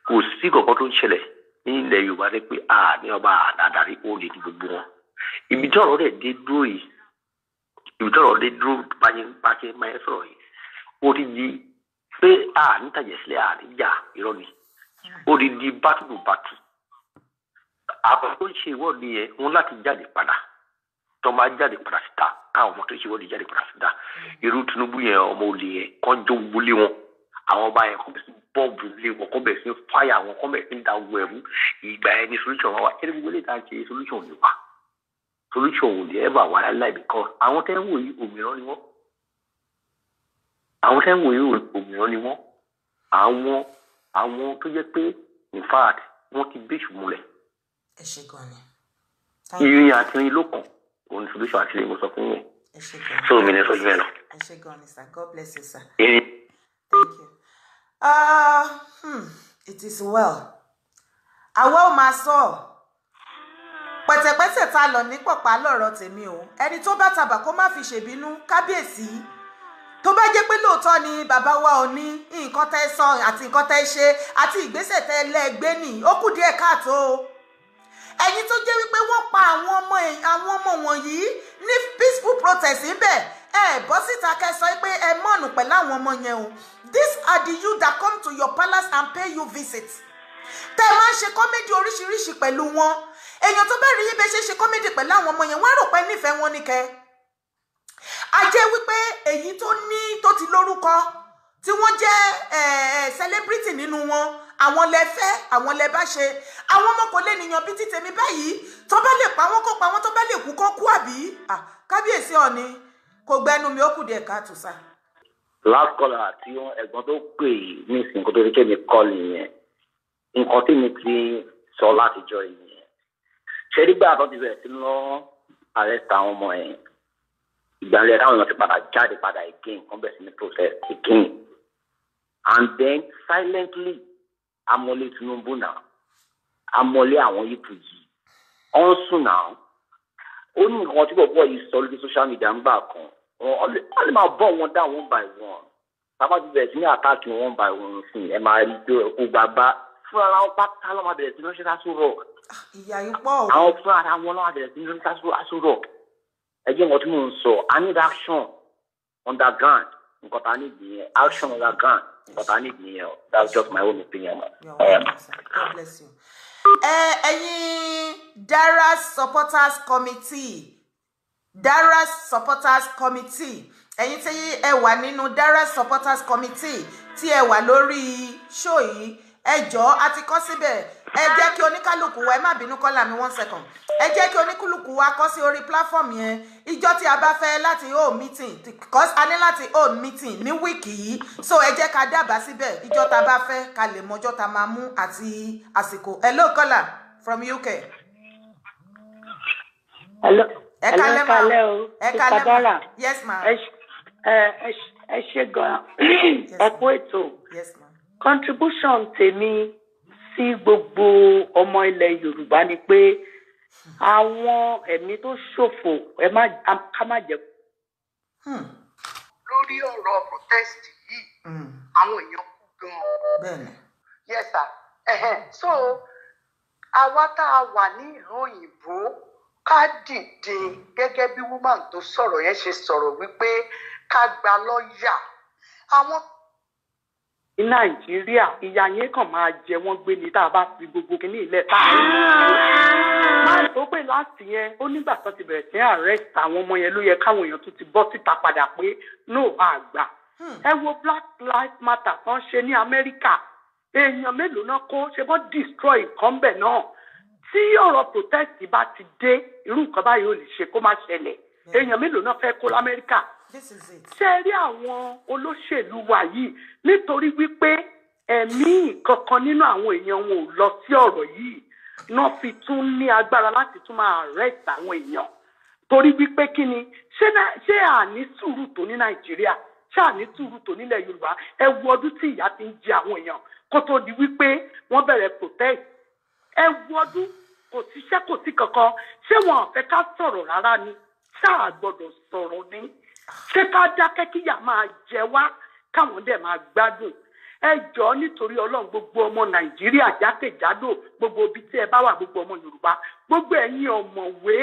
kò sí kankan tó ń ṣẹlẹ̀ ní ilẹ̀ Yorùbá rẹ pé àní ọba, àdàdarí ó lè ní gbogbo wọn. Ibi tí ọ̀rọ̀ rẹ̀ dé dúró yìí, ibi tí ọ̀rọ̀ dé dúró báyẹn báyẹn báyẹn sọ̀rọ̀ yìí, ó ti di pé àní tàjẹ̀ sílẹ̀, àní jà, irọ́ ni. Ó ti di battle to battle. Àwọn tó ń ṣe ìwọ́de yẹn, wọn láti jáde padà, tó máa jáde padà síta, káwọn ọmọ tó ń ṣe ìwọ́de jáde padà síta. Irú Tinubu yẹn, ọmọ olè yẹn, kọ́ jó gbólé wọn. Àwọn ọba yẹn, kọ́ bẹ̀rẹ̀ sí bọ́ọ̀bù lé wọn, kọ́ bẹ̀rẹ̀ sí fáyà wọn, kọ́ bẹ̀rẹ̀ sí da ogun ẹ̀rú. Ìgbà yẹn ni solution wa wá. Ẹni gbogbo lè ta ṣe solution ò ní wá, solution ò ní ever wà láíláí, because àwọn tẹ́ ń wò yìí, òmìrán ni wọ́n. Àwọn tẹ́ ń wò yìí, òmìrán ni wọ́n. Àwọn tó jẹ́ pé in fact wọ́n ti bẹ́ṣù múlẹ̀. Ẹ ṣe gan ni. Irin àti irin ló kàn, òun ni solution àti ilé mo sọ fún yẹn. Ẹ ṣe gan ni. So mi ní sọ jù ẹ lọ. Ẹ ṣe gan ni, sir. God bless you, sir. Irin. Thank you. It is well. Àwa ò máa sọ pẹ̀tẹ̀pẹ̀tẹ̀ ta lọ ní pọ̀pá lọ̀rọ̀ tèmi o. Ẹni tó bá tabà, kó má fi ṣèbínú. Kábíyèsí, tó bá jẹ́ pé lóòótọ́ ni bàbá wa ò ní nǹkan tẹ́ sọ àti nǹkan tẹ́ ṣe àti ìgbésẹ̀ tẹ́ lẹ́ẹ̀gbẹ́ nì, ó kù díẹ̀ káàtó o. Ẹ̀yin tó jẹ́ wípé wọ́n pa àwọn ọmọ wọ̀nyí ní peaceful protest níbẹ̀, ẹ bọ́ síta kẹ́ sọ pé ẹ mọ̀nù pẹ̀lú àwọn ọmọ yẹn o. These are the youth that come to your palace and pay you visit, tẹ́ ẹ máa ń ṣe comedy oríṣiríṣi pẹ̀lú wọn. Èèyàn tó bá rí yín bẹ́ẹ̀ ṣe ṣe comedy pẹ̀lú àwọn ọmọ yẹn, wọ́n á rò pé nífẹ̀ẹ́ wọn ní kẹ́. A jẹ́ wípé èyí tó ní tó ti lórúkọ tí wọ́n jẹ́ celebrity nínú wọn, àwọn lẹ fẹ́, àwọn lẹ bá ṣe. Àwọn ọmọ kò lè nìyàn bí ti tèmi báyìí. Tó bá lè pa wọ́n, kó pa wọ́n. Tó bá lè kú, kó kú. Àbí kábíyèsí ọ̀ni kò gbẹnu mi, ó kù díẹ̀ káàtó sá. Last caller àti ẹ̀gbọ́n tó pè ní ìsìn kó tó fi kéde call yẹn, nǹkan tí mi ti sọ látijọ́ yìí, ṣé nígbà tó ti bẹ̀rẹ̀ sí lọ arrest àwọn ọmọ yẹn, ìgbàlẹ̀ táwọn èèyàn ti padà jáde padà again, wọ́n bẹ̀rẹ̀ sí ní protest again, and then silently amọ̀lé Tinubu náà, amọ̀lé àwọn yìí yìí ọ̀n sùn náà. Ó ní nǹkan tí bọ̀bọ̀ yìí sọ lórí social media ń gbà kan, wọ́n lè máa bọ̀ wọn down one by one. Bàbá ti bẹ̀rẹ̀ sí ní attack one by one sí, ẹ máa rí pé ó gbàgbá fúnra wọn pátá ló máa bẹ̀rẹ̀ sí ní ránṣẹ́ sásù rock. Ìyá yìí pọ̀ o. Àwọn fúnra ara wọn ló máa bẹ̀rẹ̀ sí ní ránṣẹ́ sásù rock. Ẹ jẹ́ nǹkan tí mò ń sọ, I need action underground. Nǹkan tá a need nìyẹn, action underground, nǹkan tá a need nìyẹn. That's just my own opinion. You are welcome, sir. God bless you. Ẹ ẹ̀yin Dara Supporters Committee, Dara Supporters Committee, ẹ̀yin tí ẹ wà nínú Dara Supporters Committee, tí ẹ wà lórí show yìí, Ẹ jọ̀ọ́, a ti kọ síbẹ̀. Ẹ jẹ́ kí oníkálukú wa, ẹ má bínú kọ́là mi, one second, ẹ jẹ́ kí oníkálukú wa kọ sí orí platform yẹn ìjọ tí a bá fẹ́ láti hold meeting, because a ní láti hold meeting ní week yìí. So ẹ jẹ́ ká dábàá síbẹ̀ ìjọ tá a bá fẹ́, ká lè mọjọ́ tá a máa mú àti àsìkò. Hello, caller from UK. Hello. Ẹ kálẹ́ ma. Hello, o. Ẹ kálẹ́ ma. Dára. Yes ma. Ẹ ṣé gan, ẹ kú ètò. Yes ma. Contribution tèmi sí gbogbo ọmọ ilẹ̀ Yorùbá ni pé àwọn ẹ̀mí tó ṣòfò, ẹ má ká má jẹ́ Lórí ọ̀rọ̀ protest yìí, àwọn èèyàn kú gan-an. Yes sir. Ẹ̀hẹ̀n. So àwa tá a wà ní ìlú òyìnbó, ká dìde gẹ́gẹ́ bí woman tó sọ̀rọ̀ yẹn ṣe sọ̀rọ̀ wípé ká gba lọ́ọ̀yà àwọn Ní Nàìjíríà, ìyà yẹn kàn máa jẹ wọ́n gbé ni tá a bá fi gbogbo kinní ilẹ̀ tá a máa tó pé láti yẹn ó nígbà tó ti bẹ̀rẹ̀ sí arrest àwọn ọmọ yẹn, ló yẹ káwọn èèyàn tún ti bọ́ síta padà pé no, àgbà. Ẹ wo Black Lives Matter tó ń ṣe ní Amẹ́ríkà, èèyàn mélòó náà kó ṣe bọ́ destroy nǹkan bẹ̀ náà? Tí ọ̀rọ̀ protest bá ti dé, irú nǹkan báyìí ò lè ṣe kó má ṣẹlẹ̀. Èèyàn mélòó náà fẹ́ kó lamẹ́ríkà? This is it. Ṣé ẹ rí àwọn olóṣèlú wa yìí, nítorí wípé ẹ̀mí kankan nínú àwọn èèyàn wọn ò lọ sí ọ̀rọ̀ yìí náà, fi tún ní agbára láti tún máa arrest àwọn èèyàn, torí wípé kí ni? Ṣé àní sùúrù tó ní Nàìjíríà? Ṣé àní sùúrù tó nílẹ̀ Yorùbá? Ẹ wo ọdún tí ìyà ti ń jẹ àwọn èèyàn kó tó di wípé wọ́n bẹ̀rẹ̀ protest. Ẹ wo ọdún, kò síṣẹ́, kò sí kankan. Ṣé wọn ò fẹ́ ká sọ̀rọ̀ rárá ni? Ṣáà gbọ́dọ̀ sọ̀rọ̀ ni? Ṣé ká dákẹ́ kíyà máa jẹ wá, káwọn dẹ̀ máa gbádùn? Ẹ jọ̀ọ́, nítorí Ọlọ́run, gbogbo ọmọ Nàìjíríà jákèjádò, gbogbo ibi tí ẹ bá wà, gbogbo ọmọ Yorùbá, gbogbo ẹ̀yin ọ̀mọ̀wé,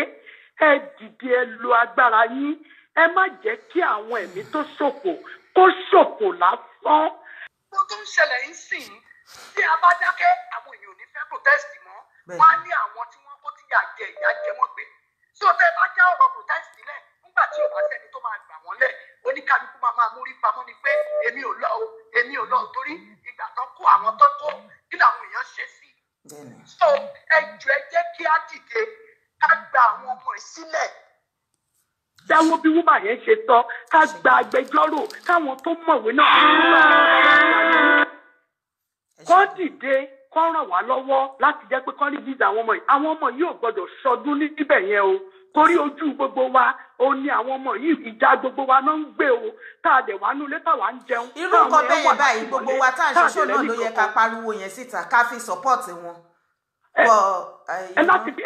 ẹ dìde, ẹ lo agbára yín. Ẹ má jẹ́ kí àwọn ẹ̀mí tó ṣòfò kó ṣòfò lásán. Ohun tó ń ṣẹlẹ̀ ń sìn, tí a bá dákẹ́, àwọn èèyàn ò ní fẹ́ protest mọ́. Wọ́n á ní àwọn tí wọ́n kó tíyà jẹ, ìyà jẹ wọ́n gbé. So tẹ́ ẹ bá já ọ̀rọ̀ protest sílẹ̀, nígbà tí ò bá sẹ́ni tó máa gbà wọ́n lẹ̀, oníkálukú máa máa múrí pamọ́ ni pé èmi ò lọ o, èmi ò lọ o, torí ìgbà tó kó àwọn tó kó, kí làwọn èèyàn ṣe sí i? So ẹ jọ̀ọ́, ẹ jẹ́ kí á dìde, ká gba àwọn ọmọ ẹ̀ sílẹ̀. Dáwọ́ bí wúmà yẹn ṣe sọ, ká gba agbẹjọ́rò, káwọn tó mọ̀wé náà kọ́ dìde, kọ́ ràn wá lọ́wọ́ láti jẹ́ pé kọ́ rí visa àwọn ọmọ yìí. Àwọn ọmọ yìí ò gbọ́dọ̀ ṣọdún níbẹ̀ yẹn o, torí ojú gbogbo wa ó ní àwọn ọmọ yìí. Ìjà gbogbo wa náà ń gbé o, tá a dẹ̀ wá nulẹ̀, táwa ń jẹun. Irú nǹkan bẹ́ẹ̀ yẹn báyìí, gbogbo wa tá à ń ṣoṣo náà ló yẹ ká pariwo yẹn síta, ká fi support wọn. Ẹ láti fi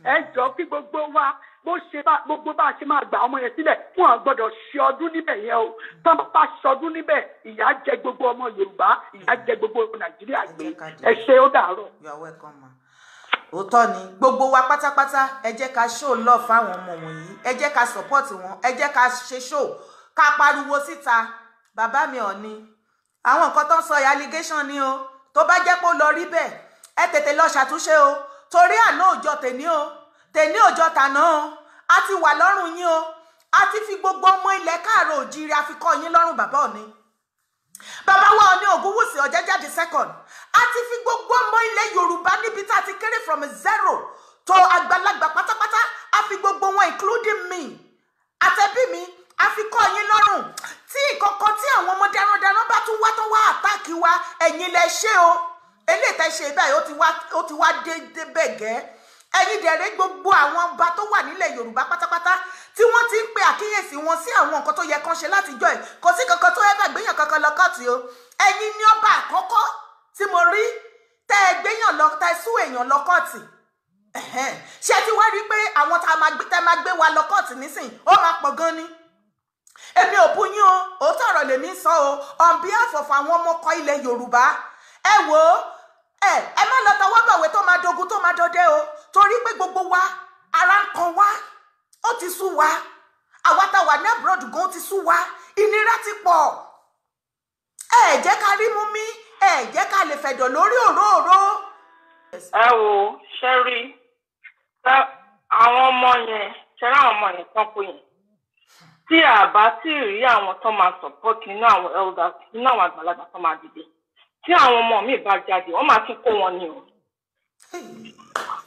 ẹ jọ kí gbogbo wa bó ṣe bá gbogbo bá a ṣe máa gbà ọmọ yẹn sílẹ̀. Wọn gbọ́dọ̀ ṣe ọdún níbẹ̀ yẹn o. Tó bá ṣọdún níbẹ̀, ìyà jẹ gbogbo ọmọ Yorùbá, ìyà jẹ gbogbo Nàìjíríà gbé. Ẹ ṣé, ó dàárọ̀. You are welcome, ma. Òótọ́ ni, gbogbo wa pátápátá, ẹ jẹ́ ká show love fáwọn ọmọ wọ̀nyí, ẹ jẹ́ ká support wọn, ẹ jẹ́ ká ṣe show, ká pariwo síta. Bàbá mi, ò ní àwọn nǹkan tó ń sọ yìí, allegation ni o. Tó bá jẹ́ pé ó lọ rí bẹ́ẹ̀, ẹ tètè lọ ṣàtúnṣe o, torí àná òjọ tèní o, tèní òjọ tàná o. A ti wà lọ́rùn yín o, a ti fi gbogbo ọmọ ilẹ̀ káàrọ̀ òjíire àfikọ́ yín lọ́rùn. Bàbá Ọ̀ní, bàbá wa Ọ̀ní Ògúnwùsì Ọ̀jẹ́jáde second, a ti fi gbogbo ọmọ ilẹ̀ Yorùbá níbi tá a ti kéré from zero to àgbàlagbà pátápátá, a fi gbogbo wọn, including me àtẹ̀bí mi, a fi kọ́ yín lọ́rùn. Tí ìkọ̀kọ̀ tí àwọn ọmọ darandaran bá tún wá tán wá attack wa, ẹ̀yin lẹ ṣe o. Eléyìí tẹ́ ṣe báyìí, ó ti wá dé débẹ̀ gẹ́. Ẹ̀yin dẹ̀rẹ́, gbogbo àwọn ọba tó wà nílẹ̀ Yorùbá pátápátá tí wọ́n ti ń pe àkíyèsí wọn sí àwọn nǹkan tó yẹ kán ṣe látijọ́ ẹ̀, kò sí kankan tó ẹ́fà gbéyàn kankan lọ kóòtù o. Ẹ̀yin ní ọba àkọ́kọ́ tí mo rí tẹ́ ẹ gbéyàn lọ, tẹ́ ẹ sú èèyàn lọ kóòtù. Ṣé ti wá rí i pé àwọn tá a máa gbé wa lọ kóòtù nísìn, ó máa pọ̀ gan ni? Èmi ò bú yín o, òótọ́ ọ̀rọ̀ lèmi ń sọ o, on behalf of àwọn ọmọ ọkọ ilẹ̀ Yorùbá. Ẹ wò ó, ẹ má lọ tọwọ́ bọ̀wé tó máa dogun, tó máa dọdẹ o, torí pé gbogbo wa, ara ń kan wá, ó ti sú wa. Àwa tá wà ní abroad gan, ó ti sú wa, ìnira ti pọ̀. Ẹ jẹ́ ká rí mú mi, ẹ jẹ́ ká lè fẹ̀dọ̀ lórí òróòró. Ẹ wo, ṣe rí àwọn ọmọ yẹn, ṣe rí àwọn ọmọ yẹn tán kú yẹn, tí a bá tí ì rí àwọn tó máa support nínú àwọn elders, nínú àwọn àgbàlagbà tó máa dìde, Tí àwọn ọmọ mi bá jáde, wọ́n máa tún kó wọn ni o.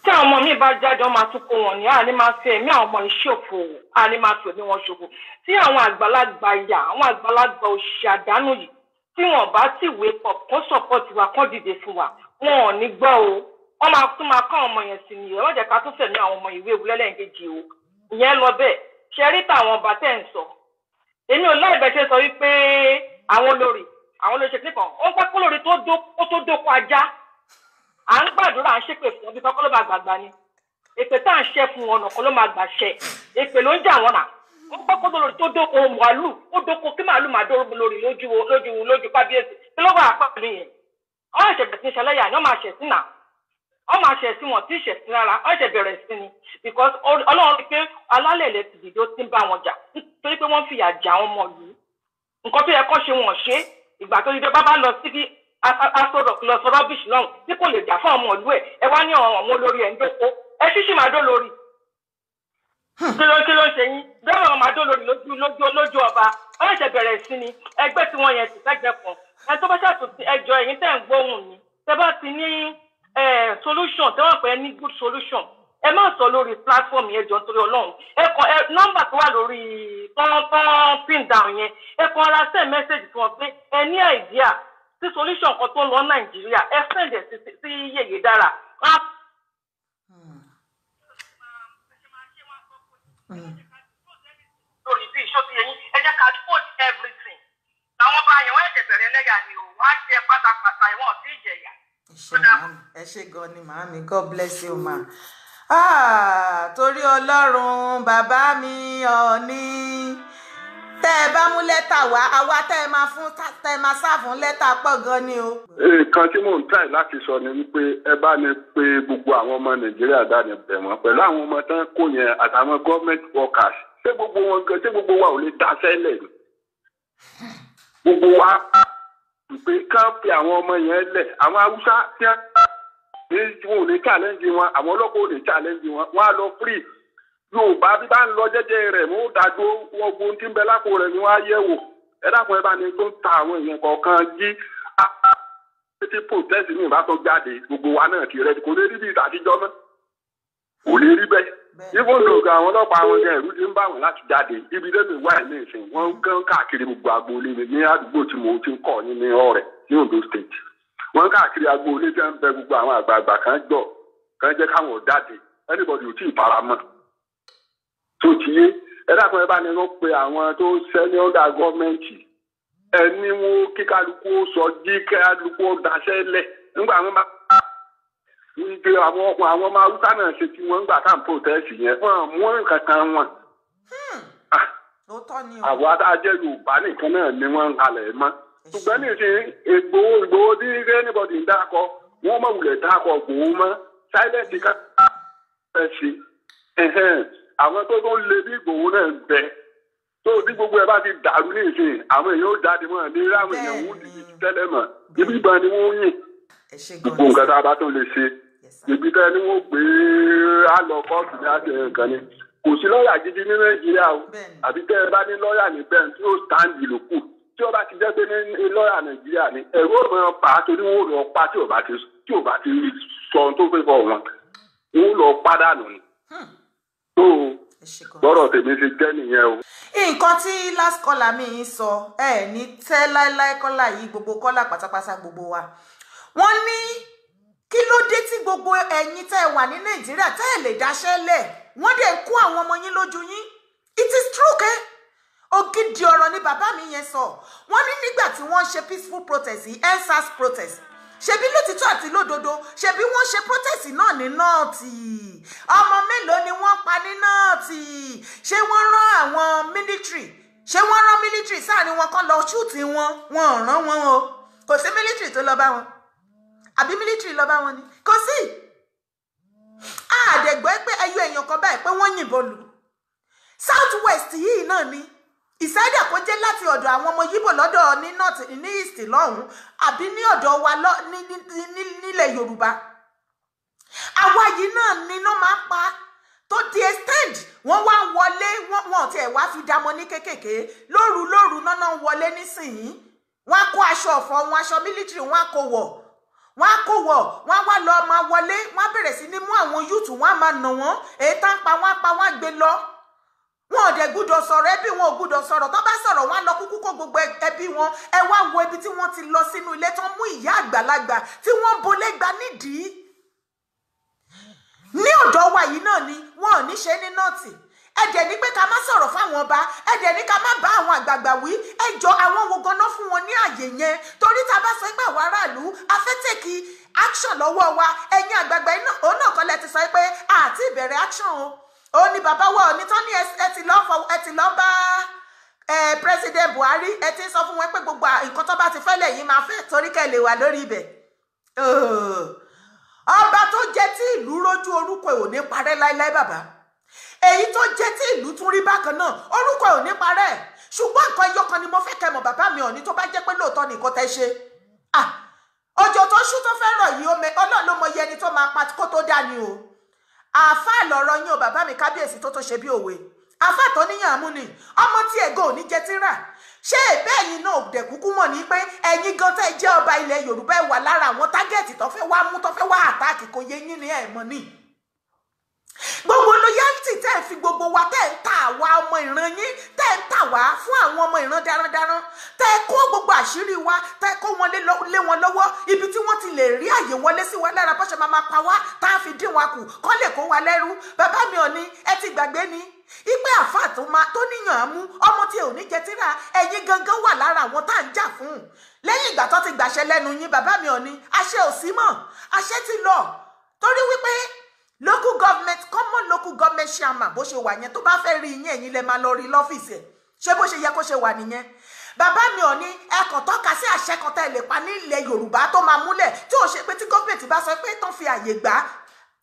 Tí àwọn ọmọ mi bá jáde, wọ́n máa tún kó wọn ni. Àní máa fi ẹ̀mí àwọn ọmọ yìí ṣòfò, àní máa fi ẹ̀mí wọn ṣòfò. Tí àwọn àgbàlagbà ìyà, àwọn àgbàlagbà òṣì àdánù yìí, tí wọn bá sì wake up, kó support wa, kó dìde fún wa, wọn ò ní gbọ́ o. Wọ́n máa tún máa kọ́ àwọn ọmọ yẹn sí ni. Ẹ má jẹ́ ká tún fẹ̀mí àwọn ọmọ ìwé ewu lẹ́lẹ́kejì o. Ìyẹn lọ bẹ́ẹ̀. Ṣe rí tàwọn ọba tẹ̀ ń sọ, èmi ò láì bẹ́ẹ̀ ṣe sọ wípé àwọn olórí, àwọn olórí ṣe kíkan ó ń pẹ́ kó lórí tó dóko ajá. À ń gbàdúrà, à ń ṣépè fún wọn bí kọ́kọ́ ló máa gbàgbà ni. Èpè tá à ń ṣẹ́ fún wọn ọ̀nà kan ló máa gbà ṣẹ. Èpè ló ń jà wọn nà. Ó ń pẹ́ kó lórí tó dóko màálù, ó dóko kí màálù máa dóró lórí lójú lójú lójú kábíyèsí. Kí ló wà pẹ̀lú yẹn? Wọ́n ṣẹ̀ṣẹ̀ bẹ̀rẹ̀ sí ṣẹlẹ́yà ni, wọ́n máa ṣẹ̀ sí nà. Wọ́n máa ṣẹ̀ sí wọn tí ṣẹ̀ sí rárá, wọ́n ṣẹ̀ bẹ̀rẹ̀ sí ni. Because Ọlọ́run rí pé alálẹ̀ ilẹ̀ ti dìde, ó ti ń bá wọn jà nítorí pé wọ́n fìyà jà àwọn ọmọ yìí. Nǹkan tó yẹ kó ṣe wọn ṣe. Ìgbà tó yẹ bá bá lọ sí Aso Rock lọ sọ rubbish lọ́hùn tí kò lè jà fún ọmọ ìlú ẹ̀, ẹ wá ní àwọn olórí ẹ̀ ń dóko. Ẹ ṣíṣì máa dó lórí. Kí ló ń ṣe yín? Bẹ́ẹ̀ wọ́n máa dó lórí lójú lójú lójú ọba. Wọ́n ṣẹ̀ bẹ̀rẹ̀ sí ni. Ẹgbẹ́ tí wọ́n yẹn ti sẹ́gbẹ́ kan. Ẹ tó bá ṣàtúntì ẹjọ́ ẹ̀yin tẹ́ ń gbóhùn ni. Tẹ́ bá ti ní solution, tẹ́ wọ́n pè é ní good solution, ẹ má sọ lórí platform yẹn jọ nítorí Ọlọ́run. Ẹ kàn ẹ nọ́mbà tó wà lórí tán pin down yẹn, ẹ kàn ara send message fún wọn pé ẹ ní idea sí solution kan tó ń lọ Nàìjíríà, ẹ send ẹ sí Yèyé Dára. Lórí bí ìṣó ti yẹ yín, ẹ jẹ́ ká fold everything. Àwọn bá yẹn wọ́n ẹ̀jẹ̀ bẹ̀rẹ̀ lẹ́yà ni o, wọ́n á jẹ pátápátá, ìwọ̀n tí ì jẹ̀yà. Ẹ ṣé gan ni màámi, God bless you ma. Torí Ọlọ́run bàbá mi Ọọ̀ni, tẹ́ ẹ bá mú lẹ́tà wá, àwa tẹ́ ẹ máa fún, tẹ́ ẹ máa sáfún lẹ́tà pọ̀ gan ni o. Nǹkan tí mò ń try láti sọ ni wípé ẹ bá ní pé gbogbo àwọn ọmọ Nàìjíríà dání bẹ̀ wọ́n pẹ̀lú àwọn ọmọ tán kó yẹn àtàwọn government workers. Ṣé gbogbo wọn gan, ṣé gbogbo wa ò lè dá sẹ́lẹ̀ ni? Gbogbo wa pé kán fi àwọn ọmọ yẹn lẹ̀. Àwọn Haúsá tí wọn ò ní challenge wọn, àwọn ọlọ́pàá ò ní challenge wọn, wọn á lọ free. Yorùbá bí bá ń lọ jẹ́jẹ́ rẹ̀ mú dájú wọn gbóhùn tí ń bẹ lápò rẹ̀ ni wọ́n á yẹ̀ wò. Ẹ dákun, ẹ bá ní tó ń ta àwọn èèyàn kọ̀ọ̀kan jí. Tí protest ní ìbá tó jáde, gbogbo wa náà ti rẹ̀ kò lè rí bí ìtàtijọ́ mọ́, kò lè rí bẹ́ẹ̀. Even though àwọn ọlọ́pàá àwọn ọ̀gá ẹ̀rú ti ń bá wọn láti jáde, ibi lẹ́nu ìwà ẹ̀ ní ìsìn wọ́n ń kán káàkiri gbogbo agboolé mi ní àdúgbò tí mo ti ń kọ́ ní ní Ọ̀rẹ́ ní Ondo State. Wọ́n káàkiri agboolé tí wọ́n ń bẹ gbogbo àwọn àgbààgbà kan jọ kan jẹ́ káwọn jáde, anybody ò tí ì fara mọ́. Tó ti yé, ẹ dákun, ẹ bá ní wọ́n pe àwọn tó ń ṣẹ́ ní ọ̀dà gọ́ọ̀mẹ̀ntì, ẹni wọn kí kálukú ó sọ jí, kálukú ó daṣẹ́ lẹ̀. Nígbà wọn bá wípé àwọn ọkùnrin àwọn ọmọ Haúsá náà ṣe tí wọ́n ń gbà tá à ń protest yẹn, wọ́n mú nǹkan kan wọn. Àwọn adájẹ́ Yorùbá nìkan náà ni wọ́n ń halẹ̀ mọ́. Ṣùgbọ́n nísìnyí Ìgbòho tí anybody ń dákọ, wọ́n mọ̀ wulẹ̀ dákọ Ìgbòho mọ́. Silent ká ẹ̀ ṣe. Àwọn tó tó ń le bí Ìgbòho náà ń bẹ. Tó bí gbogbo ẹ bá ti dàrú nísìnyí, àwọn èèyàn ó jáde mọ́ ní ráwọn èèyàn wú dìbì tẹ́lẹ̀ mọ́. Ibi ìbọn ni wọ́n yìn. Gbogbo nǹkan tá a bá tó lè ṣe, ibi tẹ́ ni wọ́n gbé á lọ kóòtù ní àti nǹkan ni. Kò sí lọ́ọ̀yà gidi ní Nàìjíríà o. Àbí tẹ́ ẹ bá ní lọ́ọ̀yà níbẹ̀ tí ó stand ló kù. Tí ó bá ti jẹ́ pé ní lọ́ọ̀yà Nàìjíríà ni, ẹ̀rú ò mọ̀ pa á torí wọ́n lọ pa tí ò bá ti sọ ohun tó fẹ́ fọ wọn. Wọ́n lọ pa dànù ni. Tó gbọ́dọ̀ tèmi ṣe jẹ́ nìyẹn o. Nǹkan tí last caller mi ń sọ, ẹ ní tẹ́ láéláé kọ́là yìí, gbogbo kọ́là pátápátá gbogbo wa. Wọ́n ní kí ló dé tí gbogbo ẹ̀yin tẹ́ ẹ wà ní Nàìjíríà tẹ́ ẹ lè dáṣẹ́ lẹ̀, wọ́n dẹ̀ ń kó àwọn ọmọ yín lójú yín. It is true ke ògidì ọ̀rọ̀ ni bàbá mi yẹn sọ. Wọ́n ní nígbà tí wọ́n ṣe peaceful protest yìí, EndSARS protest, ṣebí lótìtọ́ àti lódodo, ṣebí wọ́n ṣe protest náà ní North. Ọmọ mélòó ni wọ́n pa ní North? Ṣé wọ́n rán àwọn military? Ṣé wọ́n rán military sáàrin wọn kán lọ shoot wọn? Wọn ò rán wọn o. Kò sí military tó lọ bá wọn. Àbí military lọ bá wọn ni? Kò sí. Àdẹ̀gbọ́ pé ẹyọ èèyàn kan báyìí pé wọ́n yìnbọn lù. South West yìí náà ni ìsáyédà kó jẹ́ láti ọ̀dọ̀ àwọn ọmọ Yíbò lọ́dọ̀ ní North, ní East lọ́hùn-ún, àbí ní ọ̀dọ̀ wa nílẹ̀ Yorùbá. Àwa yìí náà ni iná máa ń pa tó di extend. Wọ́n wá ń wọlé, wọ́n tiẹ̀ wá fi dámọ́ ní kékèké lóru lóru náà ń wọlé nísìnyí. Wọ́n á kó aṣọ ọ̀fọ̀ wọn, aṣọ military, wọ́n á kó wọ̀, wọ́n á kó wọ̀, wọ́n á wá lọ máa wọlé, wọ́n á bẹ̀rẹ̀ sí ní mú àwọn youth, wọ́n á máa nà wọ́n. Èyí tá ń pa wọ́n á pa wọ́n á gbé lọ. Wọn ò dẹ̀ gbúdọ̀ sọ̀rọ̀, ẹbí wọn ò gbúdọ̀ sọ̀rọ̀. Tó bá sọ̀rọ̀, wọn á lọ kúkú kó gbogbo ẹbí wọn. Ẹ wá wo ibi tí wọ́n ti lọ sínú ilé tó ń mú ìyá àgbàlagbà tí wọ́n bolé gba nídìí. Ní ọ̀dọ̀ wa yìí náà ni wọn ò ní ṣe ní North. Ẹ dẹ̀ ní pé ká má sọ̀rọ̀ fáwọn ọba, ẹ dẹ̀ ní ká má bá àwọn àgbààgbà wí. Ẹ jọ, àwọn wo ganan fún wọn ní àyè yẹn? Torí tá a bá sọ pé àwọn aráàlú a fẹ́ take action lọ́wọ́ wa, ẹ̀yin àgbààgbà iná òun náà kọ́ lẹ ti sọ pé àti ìbẹ̀rẹ̀ action o. Ó ní bàbá wa òní tán ní ẹ ti lọ́ fọ, ẹ ti lọ́ bá ẹ President Buhari, ẹ ti ń sọ fún wọn pé gbogbo nǹkan tó bá ti fẹ́ lẹ́yìn máa fẹ́, torí kẹ́ lè wà lórí ibẹ̀. Ọba tó jẹ́ tí ìlú rójú, orúkọ ẹ̀ ò ní parẹ́ láéláé. Bàbá èyí tó jẹ́ tí ìlú tún rí bákan náà, orúkọ ẹ̀ ò ní parẹ́. Ṣùgbọ́n nǹkan ẹyọ kan ni mo fẹ́ kẹ́ mọ̀, bàbá mi Ọ̀ní, tó bá jẹ́ pé lóòótọ́ nìkan tẹ́ ṣe, ọjọ́ tó ṣú tó fẹ́ rọ̀ yìí, Ọlọ́run ló mọ iye ẹni tó máa pa kó tó dá ni o. Àáfàá lọ̀rọ̀ yín o, bàbá mi kábíyèsí tó tó ṣe bí òwe. Àáfàá tó níyàn àmú ni ọmọ tí ẹ̀gọ́ ò ní jẹ tíra. Ṣé bẹ́ẹ̀ yín náà dẹ̀ kúkú mọ̀ ní pé ẹ̀yin gan tẹ́ jẹ́ ọba ilẹ̀ Yorùbá, ẹ̀ wà lára àwọn target tó fẹ́ wá mú, tó fẹ́ wá attack? Kò yé yín ní ẹ̀ mọ̀ ní gbogbo loyalty tẹ́ ẹ̀ fi gbogbo wa, tẹ́ ẹ̀ ń ta àwa ọmọ ìran yín, tẹ́ ẹ̀ ń tà wá fún àwọn ọmọ ìran darandaran, tẹ́ ẹ kó gbogbo àṣírí wa, tẹ́ ẹ kó wọn lé wọn lọ́wọ́, ibi tí wọ́n ti lè rí àyè wọlé sí wa lára, bọ́ṣẹ̀ máa pa wá tá a fi dín wa kù, kọ́ lè kó wa lẹ́rú. Bàbá mi Ọ̀ní, ẹ ti gbàgbé ni ipe àfà tó máa tó níyàn á mú ọmọ tí ò ní jẹ tíra, ẹ̀yin gangan wà lára àwọn tá à ń jà fún. Lẹ́yìn ìgbà tó ti gbàṣẹ lẹ́nu yín, bàbá mi Ọ̀ní, àṣẹ ò sí mọ́, àṣẹ ti lọ, torí wípé local government, common local government chairman, bó ṣe wà yẹn, tó bá fẹ́ rí yín, ẹ̀yin lẹ máa lọ rí lọ́fíìsì ẹ̀. Ṣé bó ṣe yẹ kó ṣe wà nìyẹn? Bàbá mi Ọ̀ní, ẹ kàn tọ́ka sí àṣẹ kan tẹ́ lè pa ní ilẹ̀ Yorùbá tó máa múlẹ̀, tí ò ṣe pé tí gọ́ọ̀mẹ̀ntì bá sọ pé tán fi àyè gbà á,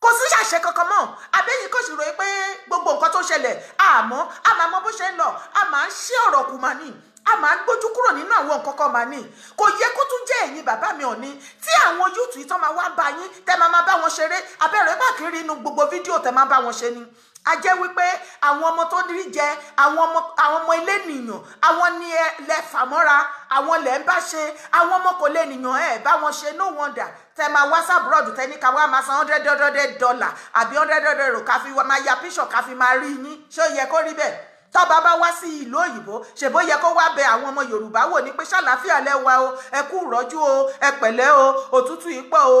kò sí àṣẹ kankan mọ́. Àbẹ́yìn kò sì rò pé gbogbo nǹkan tó ṣẹlẹ̀, àmọ́ a máa mọ bó ṣe ń lọ, a máa ń ṣí ọ̀rọ̀ kù mà ní, a máa ń gbójú kúrò nínú àwọn nǹkan kan mà ní. Kò yẹ kó tún jẹ́ ẹ̀yin, bàbá mi Ọ̀ní, tí àwọn youth yìí tán máa wá bá yín, tẹ́ máa máa bá wọn ṣeré. Abẹ́rẹ́ bá kiri inú gbogbo fídíò tẹ́ máa bá wọn ṣe ni. A jẹ́ wípé àwọn ọmọ tó rí jẹ, àwọn ọmọ ilé nìyàn, àwọn ni ẹ lẹ fà mọ́ra, àwọn lẹ ń bá ṣe. Àwọn ọmọ kò lè nìyàn, ẹ bá wọn ṣe. No wonder tẹ máa wá s'abroad, tẹ ní ká wá máa san hundred hundred dollar àbí hundred hundred euro, ká fi máa ya píṣọ̀, ká fi máa rí yín. Ṣé ó yẹ kó rí bẹ́ẹ̀? Tọ́ba bá wá sí ìlú òyìnbó, ṣèbó yẹ kó wá bẹ àwọn ọmọ Yorùbá wò ní pé ṣàlàáfíà lẹ́wà o, ẹ kú ìrọ́jú o, ẹ pẹ̀lẹ́ o, òtútù yìí pọ̀ o,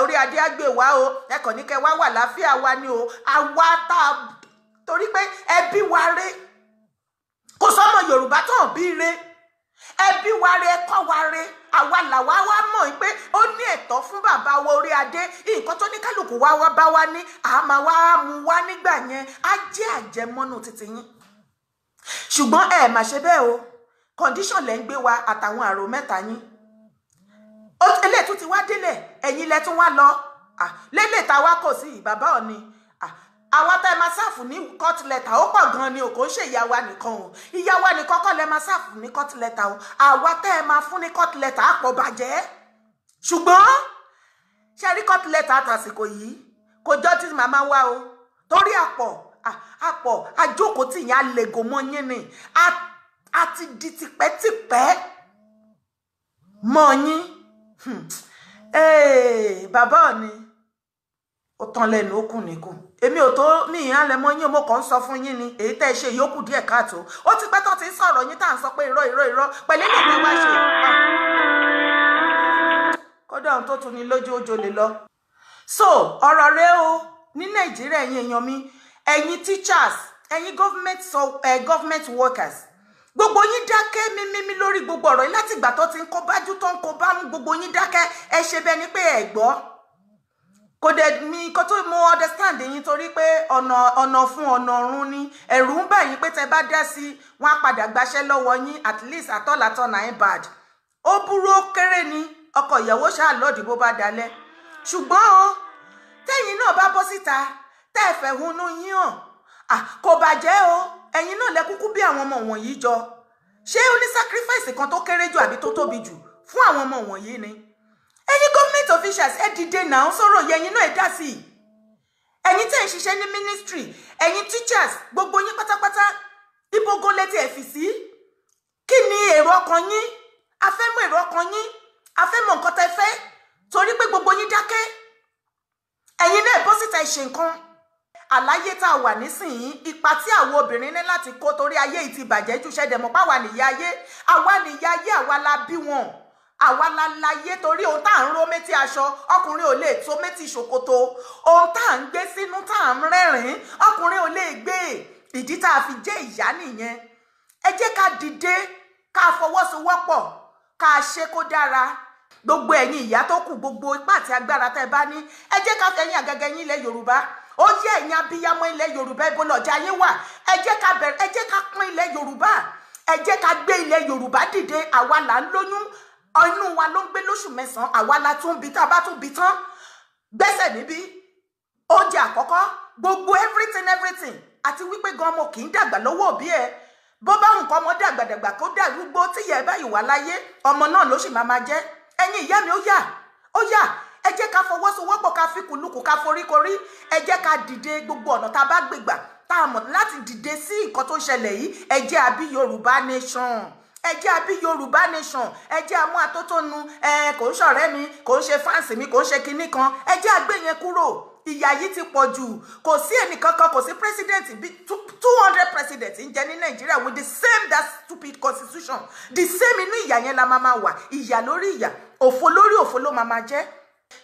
orí adé á gbè wá o. Ẹ kàn ní kẹ́ wá wà láfíà wa ni o. Àwa tá a torí pé ẹbí wa ré, kò sọmọ Yorùbá tó hàn bí re, ẹbí wa ré, ẹkọ wa ré, àwa làwa wá mọ̀ pé ó ní ẹ̀tọ́ fún bàbá wa orí adé. Nǹkan tó ní kálukú wá wá bá wa ní, àá wá mú wá nígbà yẹn, á jẹ́ àjẹmọ́nú títí yín. Ṣùgbọ́n ẹ má ṣe bẹ́ẹ̀ o. Condition lẹ́ ń gbé wa àtàwọn àrò mẹ́ta yín. Eléyìí tún ti wá délẹ̀, ẹ̀yin lẹ tún wá lọ lélẹ̀ tá a wá kò sí. Bàbá Ọ̀ni, àwa tá ẹ máa serve ní court letter ó pọ̀ gan ni o. Kò ń ṣe ìyá wa nìkan o. Ìyá wa nìkan kọ́ lẹ máa serve ní court letter o. Àwa tá ẹ máa fún ní court letter á pọ̀ bàjẹ́. Ṣùgbọ́n ṣe rí court letter àtàsìkò yìí, kò jọ tí màmá wa o, torí àpọ̀ àjókòó tì yín, àlегò mọ́ yín ni, a ti di tipẹ́tipẹ́ mọ́ yín. Bàbá Ọ̀ni, ó tán lẹ́nu, ó kù níkù. Èmi ò tó ní ìhànlẹ̀ mọ́ yín, mo kàn ń sọ fún yín ni. Èyí tẹ́ ẹ ṣe yòókù díẹ̀ káàtó. Ó ti pẹ́ tó ti ń sọ̀rọ̀ yín, tá à ń sọ pé irọ́, irọ́, irọ́ pẹ̀lú ilé ìgbẹ́ wá ṣe. Kódà ohun tó tún ní lójú ó jolè lọ. So ọ̀rọ̀ rẹ o ní Nàìjíríà, ẹ̀yin èèyàn mi, ẹ̀yin teachers, ẹ̀yin government, so, government workers, gbogbo yín dákẹ́ mímímí lórí gbogbo ọ̀rọ̀ yìí láti ìgbà tó ti ń kó bájú, tó ń kó bá mú. Gbogbo yín dákẹ́, ẹ ṣe bẹ́ẹ̀ ni pé ẹ gbọ́. Kò dẹ̀ mi kó tó mo understand yín, torí pé ọ̀nà fún ọ̀nà ọ̀run ni. Ẹ̀rù ń bà yín pé tẹ bá dá sí, wọ́n á padà gbaṣẹ́ lọ́wọ́ yín. At least àtọ́làtọ́ náà bad, ó burú, ó kéré ni ọkọ ìyàwó ṣáà lọ́ọ̀dì bó bá dalẹ̀. Ṣùgbọ́n o, tẹ́yìn náà bá bọ́ síta, tẹ́ ẹ fẹ̀hónú yín hàn, kò bàjẹ́ o. Ẹ̀yin náà lẹ kúkú bí àwọn ọmọ wọ̀nyí jọ. Ṣé ó ní sacrifice kan tó kéré jù àbí tó tóbi jù fún àwọn ọmọ wọ̀nyí ni? Ẹ̀yin government officials, ẹ dìde náà sọ̀rọ̀ yẹ. Ẹ̀yin náà, ẹ dá sí i. Ẹ̀yin tẹ́ ń ṣiṣẹ́ ní ministry, ẹ̀yin teachers, gbogbo yín pátápátá, ibogo létí ẹ̀ fi sí. Kí ni èrò ọkàn yín? A fẹ́ mọ èrò ọkàn yín, a fẹ́ mọ nǹkan tẹ́ fẹ́, torí pé gbogbo yín dákẹ́. Ẹ̀yin náà bọ́ síta, ẹ ṣe nǹkan. Àláyé tá a wà nísìnyí, ipa tí àwọn obìnrin ní láti kó, torí ayé yìí ti bàjẹ́ jù. Ṣẹ̀dẹ̀mọ́ páwa nìyá ayé, àwa nìyá ayé, àwa la bí wọn, àwa la láyé, torí ohun tá à ń ró méjì aṣọ, ọkùnrin ò lè tó méjì ṣòkòtò. Ohun tá à ń gbé sínú, tá à ń rẹ́rìn-ín, ọkùnrin ò lè gbé. Ìdí tá a fi jẹ́ ìyá nìyẹn. Ẹ jẹ́ ká dìde, ká fọwọ́sowọ́pọ̀, ká ṣe kó dára. Gbogbo ẹ̀yin ìyá tó kù, gbogbo ipá àti agbára tẹ́ ẹ bá ní, ẹ jẹ́ ká fẹ̀yìn àgàgà ẹ̀yin ilẹ̀ Yorùbá. Ó yẹ ẹ̀yin abiyamọ ilẹ̀ Yorùbá, ibo lọ̀jà yín wà? Ẹ jẹ́ ká bẹ̀rẹ̀, ẹ jẹ́ ká pín ilẹ̀ Yorùbá, ẹ jẹ́ ká gbé ilẹ̀ Yorùbá dìde. Àwa là ń lóyún, inú wa ló ń gbé lóṣù 9. Àwa la tún bí. Tá a bá tún bí tán, gbẹ́sẹ̀ níbí, oúnjẹ àkọ́kọ́, gbogbo everything, everything. Àti wípé gan, ọmọ kì í dàgbà lọ́wọ́ òbí ẹ̀. Bó bá nǹkan ọmọ dàgbàdàgbà, kó dàrúgbó, tíyẹ̀ báyìí wà láyé, ọmọ náà ló sì máa máa jẹ́. Ẹ̀yin ìyá mi, ó yá, ó yá, ẹ jẹ́ ká fọwọ́sowọ́pọ̀, ká fikùnlukùn, ká foríkorí. Ẹ jẹ́ ká dìde. Gbogbo ọ̀nà tá a bá gbégbà, tá a mọ̀ láti dìde sí nǹkan tó ń ṣẹlẹ̀ yìí, ẹ jẹ́ àbí Yorùbá nation, ẹ jẹ́ àbí Yorùbá nation. Ẹ jẹ́ àmú atótónu. Ẹ kò ń ṣọ̀rẹ́ mi, kò ń ṣe fans mi, kò ń ṣe kinní kan, ẹ jẹ́ àgbé yẹn kúrò. Ìyà yìí ti pọ̀ jù. Kò sí ẹnìkankan, kò sí president bí 200 president ń jẹ ní Nàìjíríà with the same that stupid constitution, the same. Inú ìyà yẹn la máa máa wà, ìyà lórí ìyà, òfo lórí òfo ló máa máa jẹ́.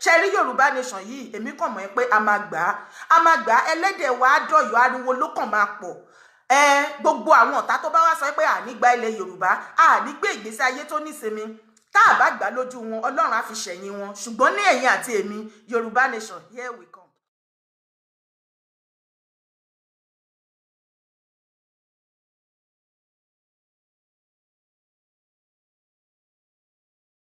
Ṣe rí Yorùbá nation yìí, èmi kàn mọ̀ ẹ́ pé a máa gbà á, a máa gbà á. Ẹlẹ́dẹ̀ wa á dọ̀yọ̀, ariwo ló kàn máa pọ̀. Ẹ gbogbo àwọn ọ̀tá tó bá wá sọ pé àní gba ilẹ̀ Yorùbá, àní gbé ìgbésí ayé tó nísinmi, tá a bá gbà lójú wọn, Ọlọ́run á fi ṣẹ̀yìn wọn. Ṣùgbọ́n ní ẹ̀yìn àti èmi, Yorùbá nation, here we